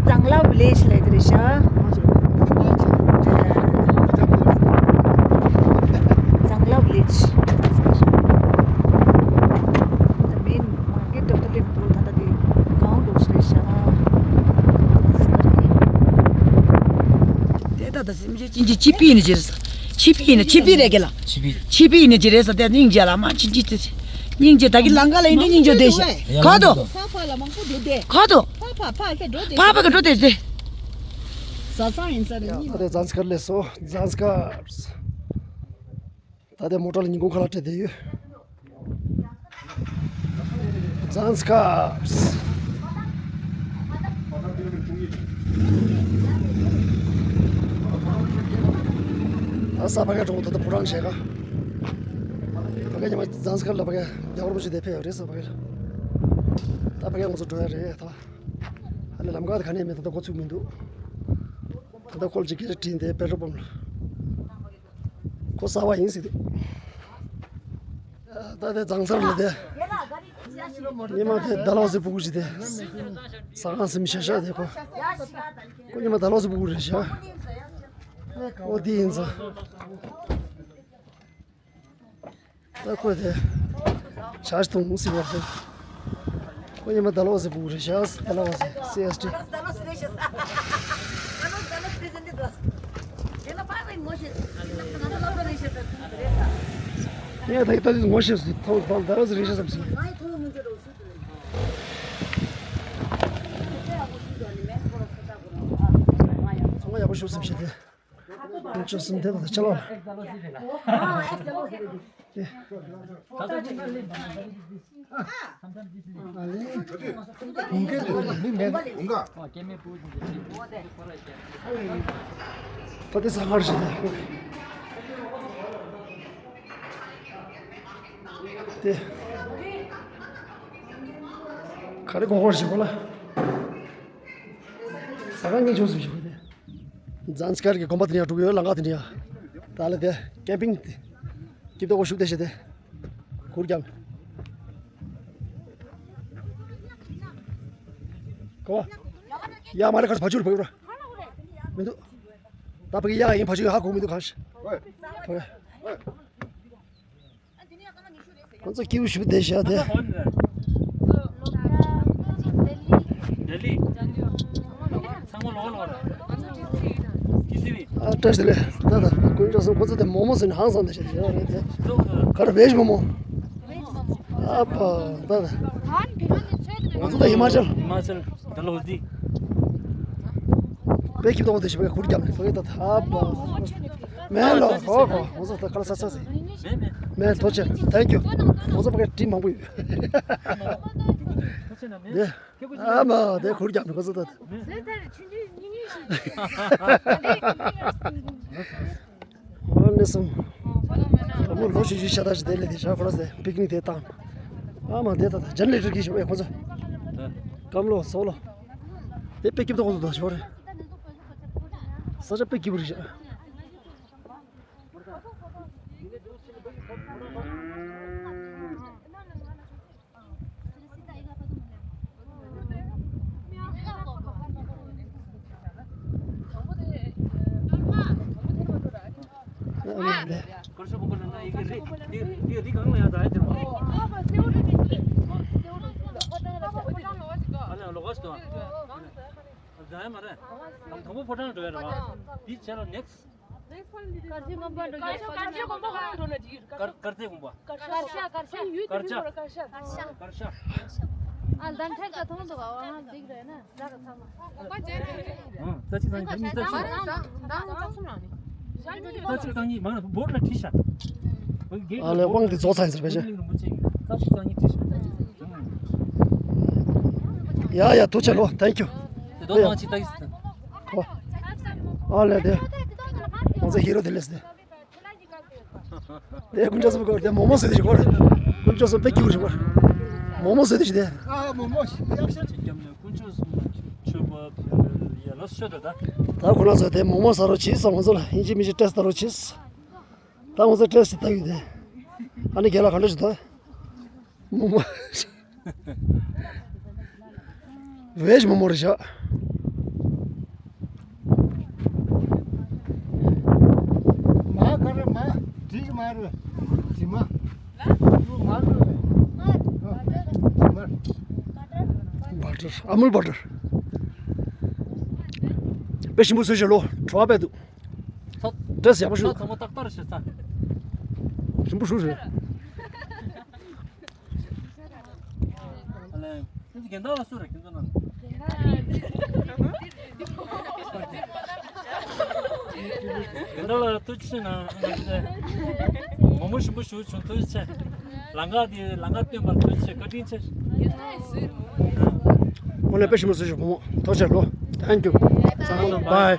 ཛང་ལའོ་བི་ལེཇ་ལབ་ཀྱི་རེད་ཤག་ཛང་ལའོ་བི་ལེཇ། མིན་མ་གི་ཏོག་ཏོ་ལེབ་འདུག་ད་ལྟ་དེ་གང་འདུག་ཞེས་ཤག་དེ་ད་ད་སེམས་ཅན་ཅི་ཅི་ཅི་པི་ནི་ཅི་རེད་ས། ཆི་པི་ཡིན་ན་ཆི་པི་རེད་གི་ལ། ཆི་པི། ཆི་པི་ཡིན་ན་ཅི་རེད་ས། དེ་སྙིང་རྗེ་ལ་མ་ཆི་ཅི་ཅི་ཅི། སྙིང་རྗེ་ད་གི་ལང་ཀ་ལ་ཡིན་དེ་སྙིང་རྗེ་དེ་ཤ། ག་དོ། ཕ་ཕ་ལ་མང་པོ་འགྲོ་དེ། ག་དོ། ཕ་ཕ་ཕ་ཁྱེད་འགྲོ་དེ། ཕ་ཕ་གི་འགྲོ་དེ་དེ། བཟའ་ཚང་ཡིན་ས་རེད། ད་ལྟའི་ཛཱན་སི་ཀར་སླེབས་སོང་། ཛཱན་སི་ཀར། ད་ལྟའི་མོ་ཊ་ལ་ཉིན་གུང་ཁ་ལག་སྤྲད་བསྡད་ཡོད། ཛཱན་སི་ཀར། ད་ས་ཕ་གི་གྲོང་ད་ལྟ་ཕོ་བྲང་ཞལ་ཁ། ཕ་གི་ཉི་མ་ཛཱན་སི་ཀར་ལ་ཕ་གི་རྒྱལ་བ་རིན་པོ་ཆེ་དེ་ཕེབས་ཡོད་རེད་ཟེར། ཕ་གི་ད་ཕ་གི་ང་ཚོ་འགྲོ་ཡ་རེད་ད། ཨ་ནི་ལམ་ཁ་དེ་ག་ནས་མེད། ད་ལྟ་འགོ་ཚུགས་མི་འདུག་ད་ལྟ་ཁོ་ལ་ཅིག་སྐད་ཆ་དྲིས་ཏེ་པེ་ཊྲོལ་པམ་ལ། ཁོ་གསར་པ་ཡིན་ཟེར་དུས། ད་ལྟའི་ཛཱན་སར་ལ་དེ། ཉི་མ་དེ་ཌལ་ཧོ་སི་སྤུ་གུ་ཅིག་དེ། ཟ་ཁང་ཟིམ་ཤ་ཤ་དེ་ཁོ། ཁོ་ཉི་མ་ཌལ་ཧོ་སི་སྤུ་གུ་རེད་ཤག་ཨོ་དེ་ཡིན་ཙང་། ད་ཁོས་དེ་ཇ་ཞིག་འཐུང་ཟེར་བ་དེ། ཁོ་ཉི་མ་ཌལ་ཧོ་སི་སྤུ་གུ་རེད་ཤག་ཌལ་ཧོ་སི་སི་ཨེས་ཊི། ངས་ད་ལྟ་ངོ་ཤེས་སུ་ཐོག་ཐོག་ཌལ་ཧོ་སི་རེད་ཤག་བསམ་སོང་། ཚོང་ཁང་ཡག་པོ་ཞིག་བཟོས་ཤག་དེ། ཁོང་ཚོ་གསུམ་དེ་དང་ཕྱི་ལོགས་ལ། ད་དེ་ས་ཧར་ཞིག་དེ། དེ། ག་རེ་གོ་གོ་ཞིག་གོ་ལ། ཟ་ཁང་གཉིས་ཆུང་སུ་ཞིག་གོ་དེ། ཛཱན་སི་ཀར་གྱི་དགོན་པ་དེ་འདྲ་ཡང་འགྲོ་གི་ཡོད། ལམ་ཁ་དེ་འདྲ་ཡང་། ད་ལ་དེ་ཀེམ་པིང་དེ་སྐྱིད་པོ་བཞུགས་བསྡད་བྱས་དེ། གུར་རྒྱབ། གོ་བ། ཡ་མ་རེ་ཁར་བ་ཆུར་བུད་ར། མི་འདུག་ད་བུ་གི་ཡ་ཡིན་བ་ཆུ་ཧ་གོ་མི་འདུག་ག་ཤི། ཁོ་ཚོ་སྐྱིད་པོ་བཞུགས་བསྡད་བཞག་དེ། ལྡི་ལི། ཚང་མ་ལོག་ལོག་རེད། ཨ་བཀྲ་ཤིས་བདེ་ལེགས། ད་ད་དཀོན་མཆོག་གསུམ། ཁོ་ཚོ་དེ་མོག་མོག་ཟོས་ནས་ཧང་སངས་བསྡད་བཞག་ཡོད་རེད་དེ། ག་རེ་བེཇ་མོག་མོག་ཨ་ཕ་ད་ད། ང་ཚོ་ད་ཧི་མ་ཅལ། ཧི་མ་ཅལ་ཌལ་ཧོ་སི། དཔེ་སྐྱིད་པོ་འདུག་ཞེས་པའི་གུར་རྒྱབ་ནས་ཕ་གི་ད་ད་ཨ་ཕ། མེན་ལོ་ཧོ་ཧོ། ང་ཚོ་ད་ཁ་ལག་ཟ་ཚར་ཟིན། མེན་མེན། མེན་ཐུགས་རྗེ་ཆེ། Thank you། ང་ཚོ་ཕ་གི་དྲི་མང་པོ་ཡོད། དེ་ཨ་མ་དེ་གུར་རྒྱབ་ནས་ཁོ་ཚོ་ད་ད། ཨོ་ནི་སུམ། ཨ་མ་ལོ་ཤུ་ཤུ་ཤ་ད་ཞིག་དེ་ལས་དེ་ཤ་ཁོ་ར་སེ་པིག་ནིག་དེ་བཏང་། ཨ་མ་དེ་ད་ད་ཇན་ལེ་ཊར་གི་ཞོགས་ཨེ་ཁོ་ཚོ། སྐམ་ལོ་སོག་ལོ། དེ་དཔེ་སྐྱིད་པོ་ཁོ་ཚོ་ད་ཞོག་རེད། ས་ཆ་དཔེ་སྐྱིད་པོ་རེད་ཤག་དཀར་ཟས་དགོན་པ་འགྲོ་ཡ་རེད་བ། དེའི་ཕྱི་ལ་next། དཀར་ཟས་དགོན་པ་འགྲོ་ཡ་རེད་བ། དཀར་ཟས་དགོན་པ། དཀར་ཤ། དཀར་ཤ། དཀར་ཤ། དཀར་ཤ། ཨ་ལྡན་ཁྲལ་ག་ཐོང་འདུག་ག་བ་འདིག་རེད་ན་ཟ་ག་ཚང་མ། ཨང་རྩ་གཅིག་རྩ་གཉིས། མི་རྩ་གཅིག་རྩ་གཅིག་རྩ་གཉིས་མང་ན་བོར་ལ་བྲིས་ཤག་ཨ་ལས་དབང་འདི་རྫོགས་ཚར་ཡིན་ཟེར་བས་ཤག་རྩ་གཅིག་རྩ་གཉིས་བྲིས་ཤག་ཡ་ཡ་ཐུགས་རྗེ་ཆེ་ལོ། Thank you། དེ་དོ་ཐང་ཅིག་ལྟ་གི་ཟེར། ཨ་ལས་དེ། ང་ཚོ་ཧི་རོ་དེ་ལས་དེ། དེ་དཀོན་མཆོག་གསུམ་གོ་དེ་མོག་མོག་ཟོས་དེ་ཞིག་གོ། དཀོན་མཆོག་གསུམ་དཔེ་སྐྱིད་པོ་ཞིག་གོ། མོག་མོག་ཟོས་དེ་ཞིག་དེ། ཨ་མོག་མོག་ཡག་ཤོས་ཅིག་རྒྱབ་ནས་དཀོན་མཆོག་གསུམ་ལ་མཆོད་པ་ཕུལ་ཡ་ལ་ཤོད་དེ་ད། ད་ཁོ་རང་ཚོ་དེ་མོག་མོག་ཟ་རོགས་བྱེད་སོང་། ང་ཚོ་ལ་ཡིན་གཅིག་མིན་གཅིག་ཊེ་སི་ཊི་ལྟ་རོགས་བྱེད། ད་ང་ཚོ་ཊེ་སི་ཊི་ལྟ་གི་ཡོད་དེ། ཨ་ནི་རྒན་ལགས་ག་འདྲ་བྱེད་དོ། མོག་མོག་བེཇ་མོག་མོག་རེད་ཤག་མ་ག་རེ་མ་འགྲིག་མ་རེད། དྲི་མ། ལ། མ་རེད། དྲི་མ། བ་ཊར། ཨ་མུལ་བ་ཊར། དཔེ་ཞིམ་པོ་བཟོས་ཤག་ལོ། བྲོ་བ་དཔེ་འདུག་ཚོ། ཊེ་སི་ཊི་ཡག་པོ་ཞུ། ཚོ་མོ་ཏག་ཏག་རེད་ཤག་ཚ། ཞིམ་པོ་ཞུ་རེད། ཨ་ལས། ཁྱེད་ཚོ་རྒན་བདག་ལ་སུ་རེད་ཁྱེད་ཚོ་ནང་། དེ་འདྲ་ལ་ཐུགས་རྗེ་ཆེ་གནང་། ང་ཚོ་མང་པོ་ཞིམ་པོ་ཞུ་བྱུང་། ཐུགས་རྗེ་ཆེ། ལམ་ཁ་དེ་ལམ་ཁ་སྟོན་པར་ཐུགས་རྗེ་ཆེ། བཀའ་དྲིན་ཆེ། དངོས་གནས་དཔེ་ཞིམ་པོ་བཟོས་བྱུང་བུ་མོ། ཐུགས་རྗེ་ཆེ་ལོ། Thank you. Bye.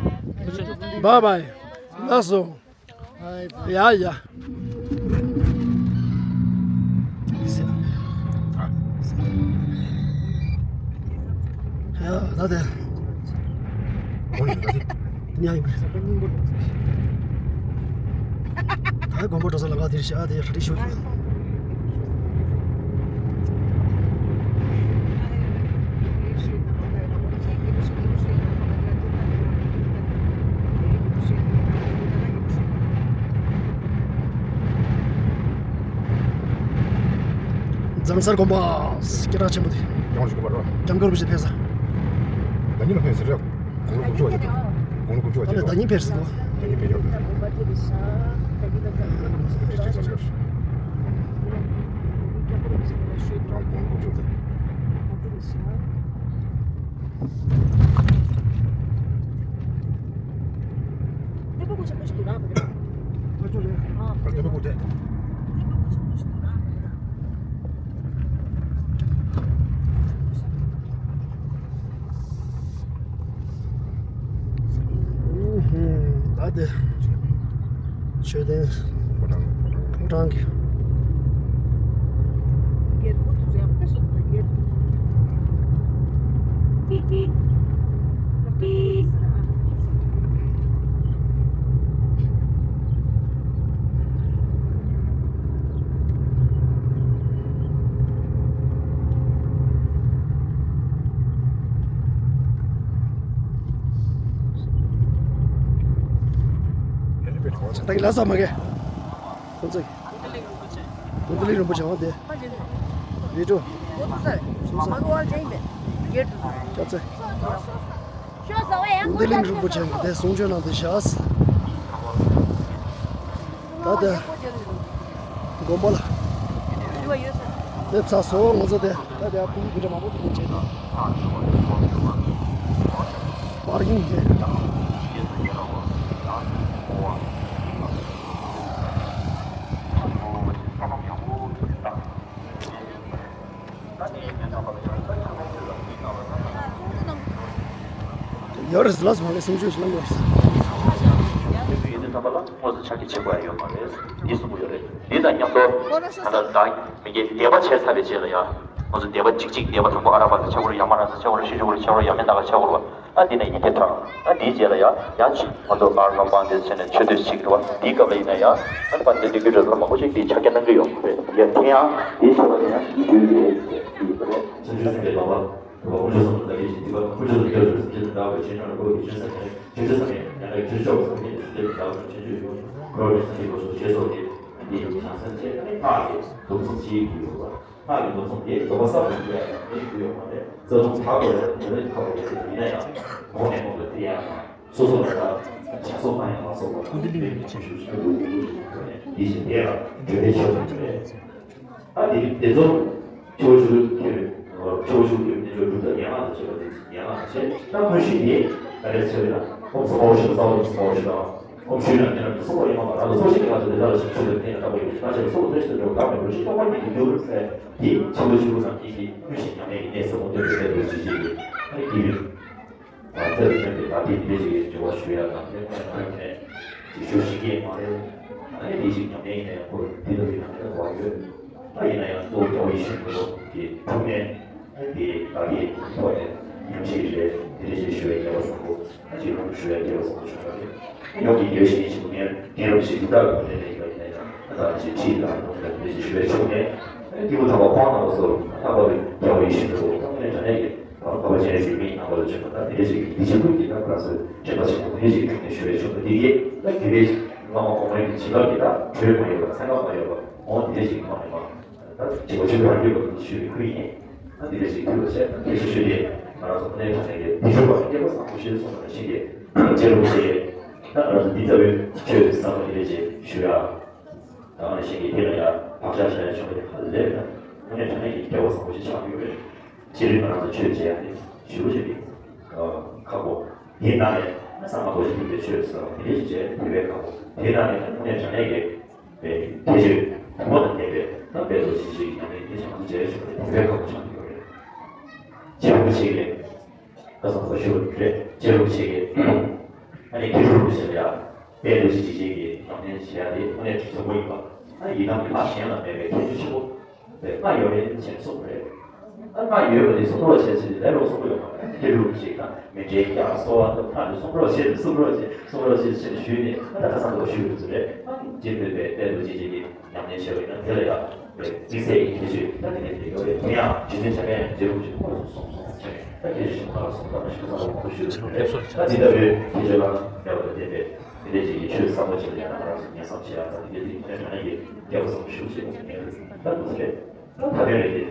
Bye bye. ལགས་སོ། ཡ་ཡ། ཡ་ད་དེ། ཉ་ཡིན་པས། ད་དགོན་པ་འགྲོ་ས་ལ་ང་དེར་བཞག་དེ་ར་རི་ཤོད། རྫ་མ་སར་དགོན་པ་སྐད་གྲགས་ཆེན་པོ་དེ། ཡང་ཞིག་པར་རོ། སྐྱབས་མགོན་རིན་པོ་ཆེ་ཕེབས་ས། ད་ཉིན་ལ་ཕེབས་ཟེར་རོ། དགུང་ལོ་དགུ་བཅུ་བ་བརྒྱད་ཅུ། དགུང་ལོ་དགུ་བཅུ་བ་བརྒྱད་ཅུ། ད་ཉིན་ཕེབས་ཟེར་རོ། ད་ཉིན་ཕེབས་ཡོད། ད་ཉིན་ཕེབས་ཡོད། ད་ཉིན་ཕེབས་ཡོད། ད་དགུང་ལོ་དགུ་བཅུ་བ། ད་དེ་མཆོད་རྟེན་ཕོ་བྲང་གི། ད་གི་ལ་ས་མ་གེ། ཁོང་ཚོ་གི། ཀུན་ཏུ་ལི་རིན་པོ་ཆེ་འོང་དེ། བི་ཀྲུ། ཅོག་ཙེ། ཀུན་ཏུ་ལི་རིན་པོ་ཆེ་འོང་དེ་གསུང་ཆོས་གནང་དེ་བཞག། ད་དེ། དགོན་པ་ལ། སླེབས་ཚར་སོང་ང་ཚོ་དེ། ད་དེ་ཕུག་གི་འདྲ་མང་པོ་ཐུག་བྱས་ཏེ། པར་ཀིང་དེ། ཡོད་རེད། ལགས་སོ། ང་གིས་གསུང་ཆོས་ཤིག་གནང་དགོས་རེད། དངོས་སུ་ཕྱག་བྲིས་བྱེད་དགོས་ཡ་ཡོད་མ་རེད། འདི་གསུང་གི་ཡོད་རེད། འདི་དང་མཉམ་དུ་ད་ལྟ་བདག་མི་དགེ་བཟླས་པ་བྱས་ཚར་བའི་རྗེས་ལ་ཡ། ང་ཚོ་བཟླས་པ་གཅིག་གཅིག་བཟླས་པ་དང་པོ་ཨ་ར་པ་ཙ་ཆ་གོ་ར། ཡ་མ་ར་ཙ་ཆ་གོ་ར། ཤི་ཤི་གོ་ར་ཆ་གོ་ར། ཡ་མེ་ད་ག་ཆ་གོ་ར། ཨ་འདི་ནས་ཡི་གེ་བགྲང་། ཨ་འདིའི་རྗེས་ལ་ཡ་ཡང་ཅིག་ང་ཚོ་ཨ་ར་པ་འདི་བྱས་ནས་མཆོད་བསྟོད་བྱེད་ཀྱི་རེད་བ། འདིའི་སྐབས་ལ་ཡིན་ན་ཡ་ཨ་ར་པ་འདི་འདི་གི་རེད་ལ་མང་པོ་ཞིག་འདི་ཕྱག་རྒྱ་གནང་གི་ཡོད་རེད། ཡ་དེ་ཡང་འདིའི་ཆེ་བ་དེ་ཡང་ཡིད་སྤྲུལ་རེད་ཟེར་གྱི་ཡོད་པ་རེད། བྱང་ཆུབ་སེམས་དཔའི་ལོ་པ། དཀོན་མཆོག་གསུམ་དང་བདག་གི་ཞིང་། སྡིག་པ་དང་། དཀོན་མཆོག་གསུམ་སྐྱབས་སུ་མཆི། སེམས་ཅན་དག་པའི་ཕྱིར། སྙིང་རྗེ་ཀུན་གྱི་སེམས། བྱང་ཆུབ་སེམས་དཔའི་ཡང་དག་པའི་ཕྱིར། སྙིང་རྗེ་ཀུན་གྱི་སེམས། བྱང་ཆུབ་སེམས་དཔའི་ཡང་དག་པའི་ཕྱིར། སྙིང་རྗེ་ཀུན་གྱི་སེམས། འཁོར་བའི་སྡུག་བསྔལ་ཀུན་སེལ་བའི་ཕྱིར། འཁོར་བའི་སྡུག་བསྔལ་ཀུན་སེལ་བའི་ཕྱིར། སྙིང་རྗེ་ཀུན་གྱི་སེམས། བྱང་སེམས་བསྐྱེད། སྔགས་ཀྱི་སྡོམ་གསུམ་ཅིག་ཡོད་པ། སྔགས་ཀྱི་སྡོམ་གསུམ་དེ་སྡོམ་པ་གསར་དུ་འཇུག་ཡ་ཡང་དེ་ཞིག་ཡོད་མ་རེད། རྩ་རླུང་དག་པ་རེད། དེ་ལས་ཁ་བ་རེད། ཡིན་ན་ཡང་གོང་ནས་གོང་དུ་དེ་ཡང་སོ་སོ་ལ་ད་བྱ་སོགས་མ་ཡང་མ་སོགས་པ་ཀུན་ཏུ་ལེགས་པའི་ཆོས་ཞུ་ཞུ་འདུག་དེ་བཞིན་དེ་ཡང་འབྲེལ་བའི་ཆོས་ཀྱི་ཆོས་རེད། ཨ་དེ་དེ་ཚོ་ཆོས་ཞུ་ཁྱེར་ཆོས་ཞུ་ཁྱེར་དེ་ཚོ་སྒྲུབ་ད་ཡན་ལག་ཏུ་བྱེད་པ་དེ་ཡན་ལག་བྱེད། ད་དངོས་གཞི་དེ་ག་རེ་ཟེར་ན་ཨོཾ་སྭ་བྷཱ་ཧཱུྃ་ཞེས་པ་སྭ་བྷཱ་ཧཱུྃ་ཞེས་པ། ཨོཾ་ཤྲཱི་རཱ་ཛྙཱ་ན་སྭ་བྷཱ་ཧཱུྃ་ཡིན་པ་ལ་སོགས་ཤིང་གི་ལྷ་དང་དེ་དག་ལ་ཞིང་ཆུ་ལས་བརྟེན་ནས་བཏབ་པ་ཡིན། ད་ཅི་ལ་སོགས་པ་དེ་ཞིག་ལ་བདག་མེད་པར་ཞིང་སྟོང་པ་ཉིད་དུ་འགྱུར་ཟེར། དེ་ཕྱི་ལོ་བཅུ་དགུ་ཙམ་གྱི་དངོས་གཞི་ཉམས་ལེན་གྱི་གནས་ཟེར་བ་འདི་འདྲ་ཞིག་རེད་ཞུ་ཞིག་ཡོད། ཨ་ནི་དེ་ཡིན། ད་རྩ་བའི་ཆོས་དེ་ད་དེ་འདི་འདྲ་ཞིག་གི་འབྲེལ་བ་ཞུ་ཡ་དང་དེ་ཁོ་ན་ཡོད་ནས་དེ་ཞུ་ཞིག་གི་མ་རེད། ཨ་ནི་དེ་ཞིག་ཉམས་ལེན་ཡིན་ན་ཡང་ཁོ་འདི་ལྟ་བུའི་ནང་གི་ད་གོ་བ་ཡོད། ད་ཡིན་ན་ཡང་གཙོ་བོ་རྒྱལ་བ་ཡིད་བཞིན་ནོར་བུ་གི་ཐུགས་ནས་ཨ་ནི་དེ་བདག་གི་ཐོག་ནས་ཉམས་ཞིག་རེད། དེ་འདྲ་ཞིག་ཞུ་ཡ་རྒྱལ་བ་བཟང་པོ། ཅིག་ལུང་ཞུ་ཡ་རྒྱལ་བ་བཟང་པོ་བྱུང་བ་རེད། ཡོངས་ཀྱི་ཡོད་བཞིན་ཞིག་ངས་རྒན་རབས་ཤིག་ཡུལ་དག་གི་ལས་ལས་ཡོད་ཡིན་ན་ཡང་ད་ཅིག་ཁྲིད་དང་ལུང་དང་དེ་ཞིག་ཞུ་བའི་ཕྱོགས་ནས་སྐྱེས་བུ་དམ་པ་ཁོང་རྣམ་པ་ཚོ་ད་བབ་པའི་རྒྱལ་བ་ཡིད་བཞིན་ནོར་བུ་ད་ངས་དྲང་གནས་ཀྱི་ད་བབ་པ་སྤྱན་རས་གཟིགས་མིའི་རྣམ་པ་ལ་བྱོན་པ་ད་དེ་འདྲ་ཞིག་འདི་ཕྱི་ལུགས་ཀྱི་ད་ང་ཚོའི་དྲན་པ་ཆེན་པོ་དེ་ཞིག་ཁྲིད་ནས་ཞུ་བའི་ཕྱོགས་ནས་དེ་གས་ད་དགེ་བའི་བླ་མ་གོང་མའི་གི་བྱིན་རླབས་ཀྱི་ད་དྲོད་མ་ཡོད་པ་ཚན་ཁ་མ་ཡོད་པ་འོ་དེ་འདྲ་ཞིག་མ་ཡིན་པ། ད་བྱེད་པ་ཆོས་ཀྱི་རང་རྒྱུད་པ་དང་ཞུ་བའི་ཁུལ་ཡིན། ད་འདི་འདྲ་ཞིག་ཐུགས་ལ་བཞག་ད་དེ་ཞིག་ཞུ་དེ་ང་རང་ཚོ་ནས་དྲང་གནས་ཀྱི་དེ་ཞུ་བ་སྐལ་པ་བཟང་པོ་ཞེས་གསུངས་པ་ནང་བཞིན་གྱི་རྗེ་རིན་པོ་ཆེ་ད་ང་རང་ཚོ་འདི་ལྟ་བུའི་ཆོས་བཟང་པོ་འདི་འདྲ་ཞིག་ཞུ་ཡ། ད་ང་ནས་བཤད་ཀྱི་དེ་ལ་ཡ་བག་ཆགས་བཞག་ཡ་ཆོག་པ་དེ་ཧ་ལས་ན་དངོས་གནས་དྲང་གནས་ཀྱི་སྐལ་པ་བཟང་པོ་ཞིག་ཆགས་ཡོད་རེད། སྤྱིར་ང་རང་ཚོ་ཆོས་བྱེད་ཡ་དེ་ཞུ་བ་ཞིག་གི་ཁག་པོ། དེའི་ནང་ནས་ ས་མ་གོ་ཤེས་ཀྱི་ཆོས་ཟེར་བ་དེ་འདྲ་ཞིག་བྱས་དེ་བས་ཁག་པོ། དེ་དང་ནི་དངོས་གནས་དྲང་གནས་ཀྱི་ཁྱད་ཆོས་དུ་མ་དང་ལྡན་པའི་ད་དཔལ་རྡོ་རྗེ་འཆང་གི་ཉམས་ལེན་དེ་བྱང་དུ་མཇལ་ཞུ་བ་དེ་བས་ཁག་པོ་ཆགས་ཀྱི་ཡོད་རེད། རྗེ་རིན་པོ་ཆེ་གིས་ཁ་སང་གོ་ཞུ་བ་རེད། རྗེ་རིན་པོ་ཆེ་གིས་ཨ་ནི་དགེ་ཕྲུག་རིན་པོ་ཆེ་ལ་ཡ་དཔལ་རྡོ་རྗེ་འཆང་གི་ཉམས་ལེན་བྱེད་ཡ་དེ་དངོས་གནས་དྲང་པོ་ཡིན་པ། ཨ་ཡི་དམ་གྱི་ལྷ་གཞན་ལ་མེད་པའི་ཁྱད་ཆོས་ཆེན་པོ། དེ་ལྔ་ཡོད་རེད་ཅེས་གསུངས་པ་རེད། ཨ་ལྔ་ཡོད་པ་དེ་གསུང་རོགས་བྱས་ཚེ་ལས་རོགས་གསུང་གི་ཡོད་མ་རེད། དེ་རུ་ཞིག་དང་མི་འདྲའི་རྒྱ་གསོ་བ་དང་ཐག་ནས་གསུང་རོགས་བྱས་གསུང་རོགས་བྱས་གསུང་རོགས་བྱས་ཞེས་ཞུས་ནས། ཨ་ད་ཁ་སང་དུ་ཞུས་ཡོད་ཚུལ་རེད། ཨ་རྗེ་བོད་པའི་དཔལ་རྡོ་རྗེ་འཆང་གི་ཉམས་ལེན་བྱས་པ་ཡིན་ན་དེ་ལ་ཡང་དམིགས་བསལ་གྱི་ཁྱད་ཆོས་ད་དེ་འདྲ་དེ་ཡོད་རེད། དེ་ཡང་རྗེ་བཙུན་འཇམ་དཔལ་དབྱངས་རྗེ་རིན་པོ་ཆེ་ཁོང་ཚོ་གསུངས་སོང་བྱས་ནས། ད་ཁྱད་ཆོས་ཆེན་པོ་ཁག་སོང་ད་མ་ཞིག་ཁ་སང་ཁོང་ཚོ་ཞུས་ཡོད་ཚུལ་རེད། ད་འདི་ལྟ་བུའི་ཁྱད་ཆོས་ལ་དམིགས་པ་དང་ལྡན་པའི། དེ་འདྲ་ཅིག་གི་ཆོས་བཟང་པོ་ཅིག་ལ་ཡང་ང་རང་ཚོ་ཉན་བསམ་བྱེད་ཡག་དང་། དེ་འདྲ་ཅིག་གི་ཆོས་དྲང་གནས་ཀྱི་རྒྱལ་པོ་བཟང་པོ་ཞིག་ཅིག་ཡིན་ནས་ད་དུ་ཟེར། ད་ད་ལྟའི་རེད་དེ།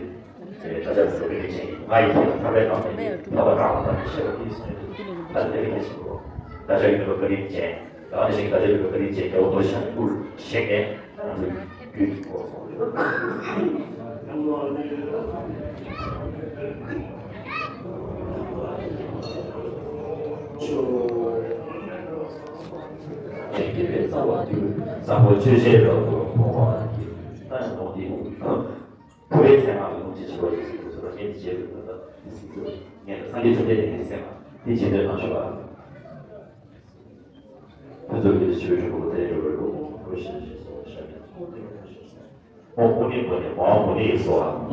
ད་ཆ་ཚོ་བོད་མི་ཆེན་ང་ཡི་ཐད་ལ་ཐར་པའི་ངང་ནས་ཐར་པ་གང་ལ་ཐར་པའི་ཤེས་པ་དེ་སོང་ཡོད། ད་དེ་རིང་ནས་ཞིག་གོ། ད་ཆ་ཡིན་པ་བཀའ་དྲིན་ཅན། ད་ནི་ཞིག་ད་ཆ་ཡིན་པ་བཀའ་དྲིན་ཅན་རྒྱལ་པོ་རྡོ་རྗེ་འཆང་གི་སྐུར་བཞེངས་ནས་ང་ཚོ་རྒྱུད་ཀྱི་སྐོར་སོང་ཡོད། ཆོས་ཀྱི་རྩ་བ་དུས་བཟང་པོ་ཆོས་བཤད་རབ་ཏུ་བོ་བ་གི་ས་ཡང་གཏོང་སྟེ། ཐུབ་པའི་ཚད་མ་གི་ལུང་གཅིག་ཆེན་པོ་ཞིག་གསུངས་སོ། ངས་འདི་བྱས་པའི་ཐོག་ཏུ་ངས་སངས་རྒྱས་བཅོམ་ལྡན་འདས་ཀྱི་སེམས་འདི་བྱེད་འདོད་གནང་ཞུ་བ། ཕུན་ཚོགས་ཀྱི་ཆོས་འབྲུ་པོ་ཏི་རུ་རུ་རུ་ཞེས་ཞེས་སོགས་ཞབས་ཀྱི་ཚོགས་ཏེ་རུ་ཞེས་སོ། ཨོཾ་མུ་ནེ་མུ་ནེ་མ་ཧཱ་མུ་ནེ་སྭཱ་ཧཱ།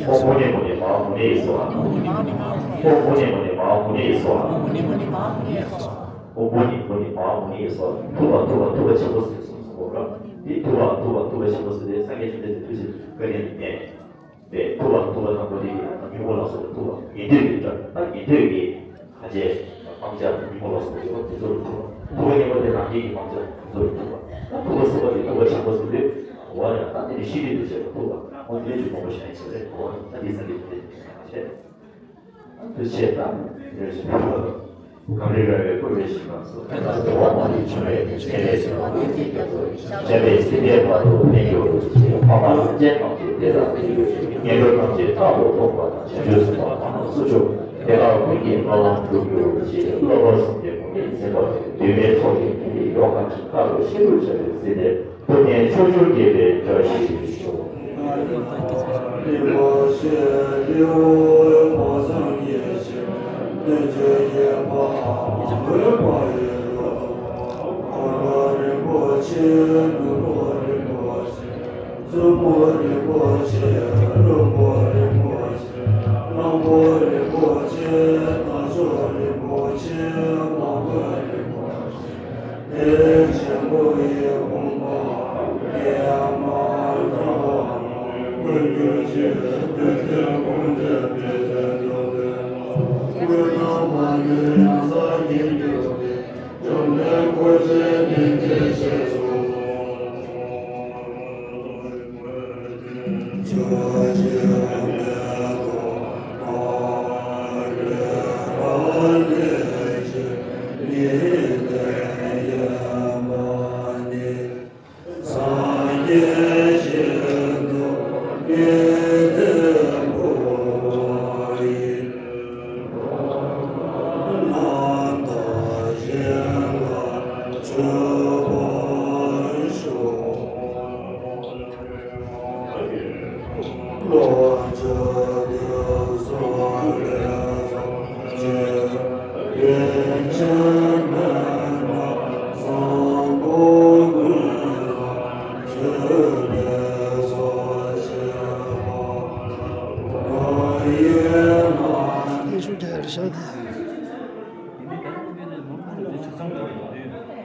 ཨོཾ་མུ་ནེ་མུ་ནེ་མ་ཧཱ་མུ་ནེ་སྭཱ་ཧཱ། ཨོཾ་མུ་ནེ་མུ་ནེ་མ་ཧཱ་མུ་ནེ་སྭཱ་ཧཱ། ཨོཾ་མུ་ནེ་མུ་ནེ་མ་ཧཱ་མུ་ནེ་སྭཱ་ཧཱ། ཐུབ་པ་ཐུབ་པ་ཐུབ་པ་ཆེན་པོ་ཟེར་གསུངས་སོ། འདི་ཐུབ་པ་ཐུབ་པ་ཐུབ་པ་ཆེན་པོ་ཟེར་ཏེ་སངས་རྒྱས་བཅོམ་ལྡན་འདས་ཐུགས་རྗེ་བཀའ་དྲིན་ལ་བརྟེན་པའི་ཐུབ་པ་ཐུབ་པ་དང་པོ་དེ་ཡིན་ན་སྨྱུ་གུ་ལ་སོགས་པ་ཐུབ་པ་ཉན་ཐོས་ཀྱི་སྒྲ། ད་ཉན་ཐོས་ཀྱི་ཐམས་ཅད་སྤང་བྱ་སྨྱུ་གུ་ལ་སོགས་པ་ཡོད་པ་དེ་ཚོ་ལ་ཐུབ་པ། ཐུབ་པ་ཉན་པ་དེ་རང་རྒྱལ་གྱི་སྤང་བྱ་དེ་ཚོ་ལ་ཐུབ་པ། ད་ཐུབ་པ་གསུམ་པ་དེ་ཐུབ་པ་ཆེན་པོ་ཟེར་དུས་འོ་ཡ་ད་དེ་ནི་ཤེས་རིག་ཏུ་བྱས་པ་ཐུབ་པ། འོ་དེ་ལས་ཀྱི་མང་པོ་ཞིག་ཡིན་ཟེར་རེད། འོ་ད་དེ་ས་དེ་ཚོ་དེ་ཡིན་ཟེར་མ་བྱས། དུ་ཆེ་དང་རེ་ཞིག་གངས་རི་ར་བའི་བསྐོར་བའི་ཞིང་ཁམས་སུ། ཕན་དང་བདེ་བ་མ་ལུས་འབྱུང་བའི་ཕྲིན་ལས་ཆེ་བ་ཀུན་གྱི་རྒྱ་མཚོ་ཡི། འཇམ་དཔལ་སྲིད་པའི་བར་དུ་འཕེལ་གྱུར་ཅིག། འཕགས་པ་སེམས་ཅན་ཐམས་ཅད་བདེ་དང་ལྡན་གྱུར་ཅིག། ངན་འགྲོ་ཐམས་ཅད་རྟག་ཏུ་སྟོངས་པ་དང་། བྱང་ཆུབ་སེམས་དཔའ་གང་དག་སུ་བྱུང་། དེ་དག་ཀུན་གྱི་སྨོན་ལམ་འགྲུབ་གྱུར་ཅིག། བསླབ་པ་གསུམ་གྱི་དགོངས་གཏད་འཛིན་པ་དེ། འདུན་མའི་ཚོགས་ཀྱིས་ཐིག་ལེ་ཡོངས་གང་ཞིང་། མཁའ་འགྲོ་ཤིན་ཏུ་འཇམ་པའི་སྲིད་པའི། ཐུབ་བསྟན་ཕྱོགས་བཅུར་རྒྱས་པའི་བཀྲ་ཤིས་ཤོག།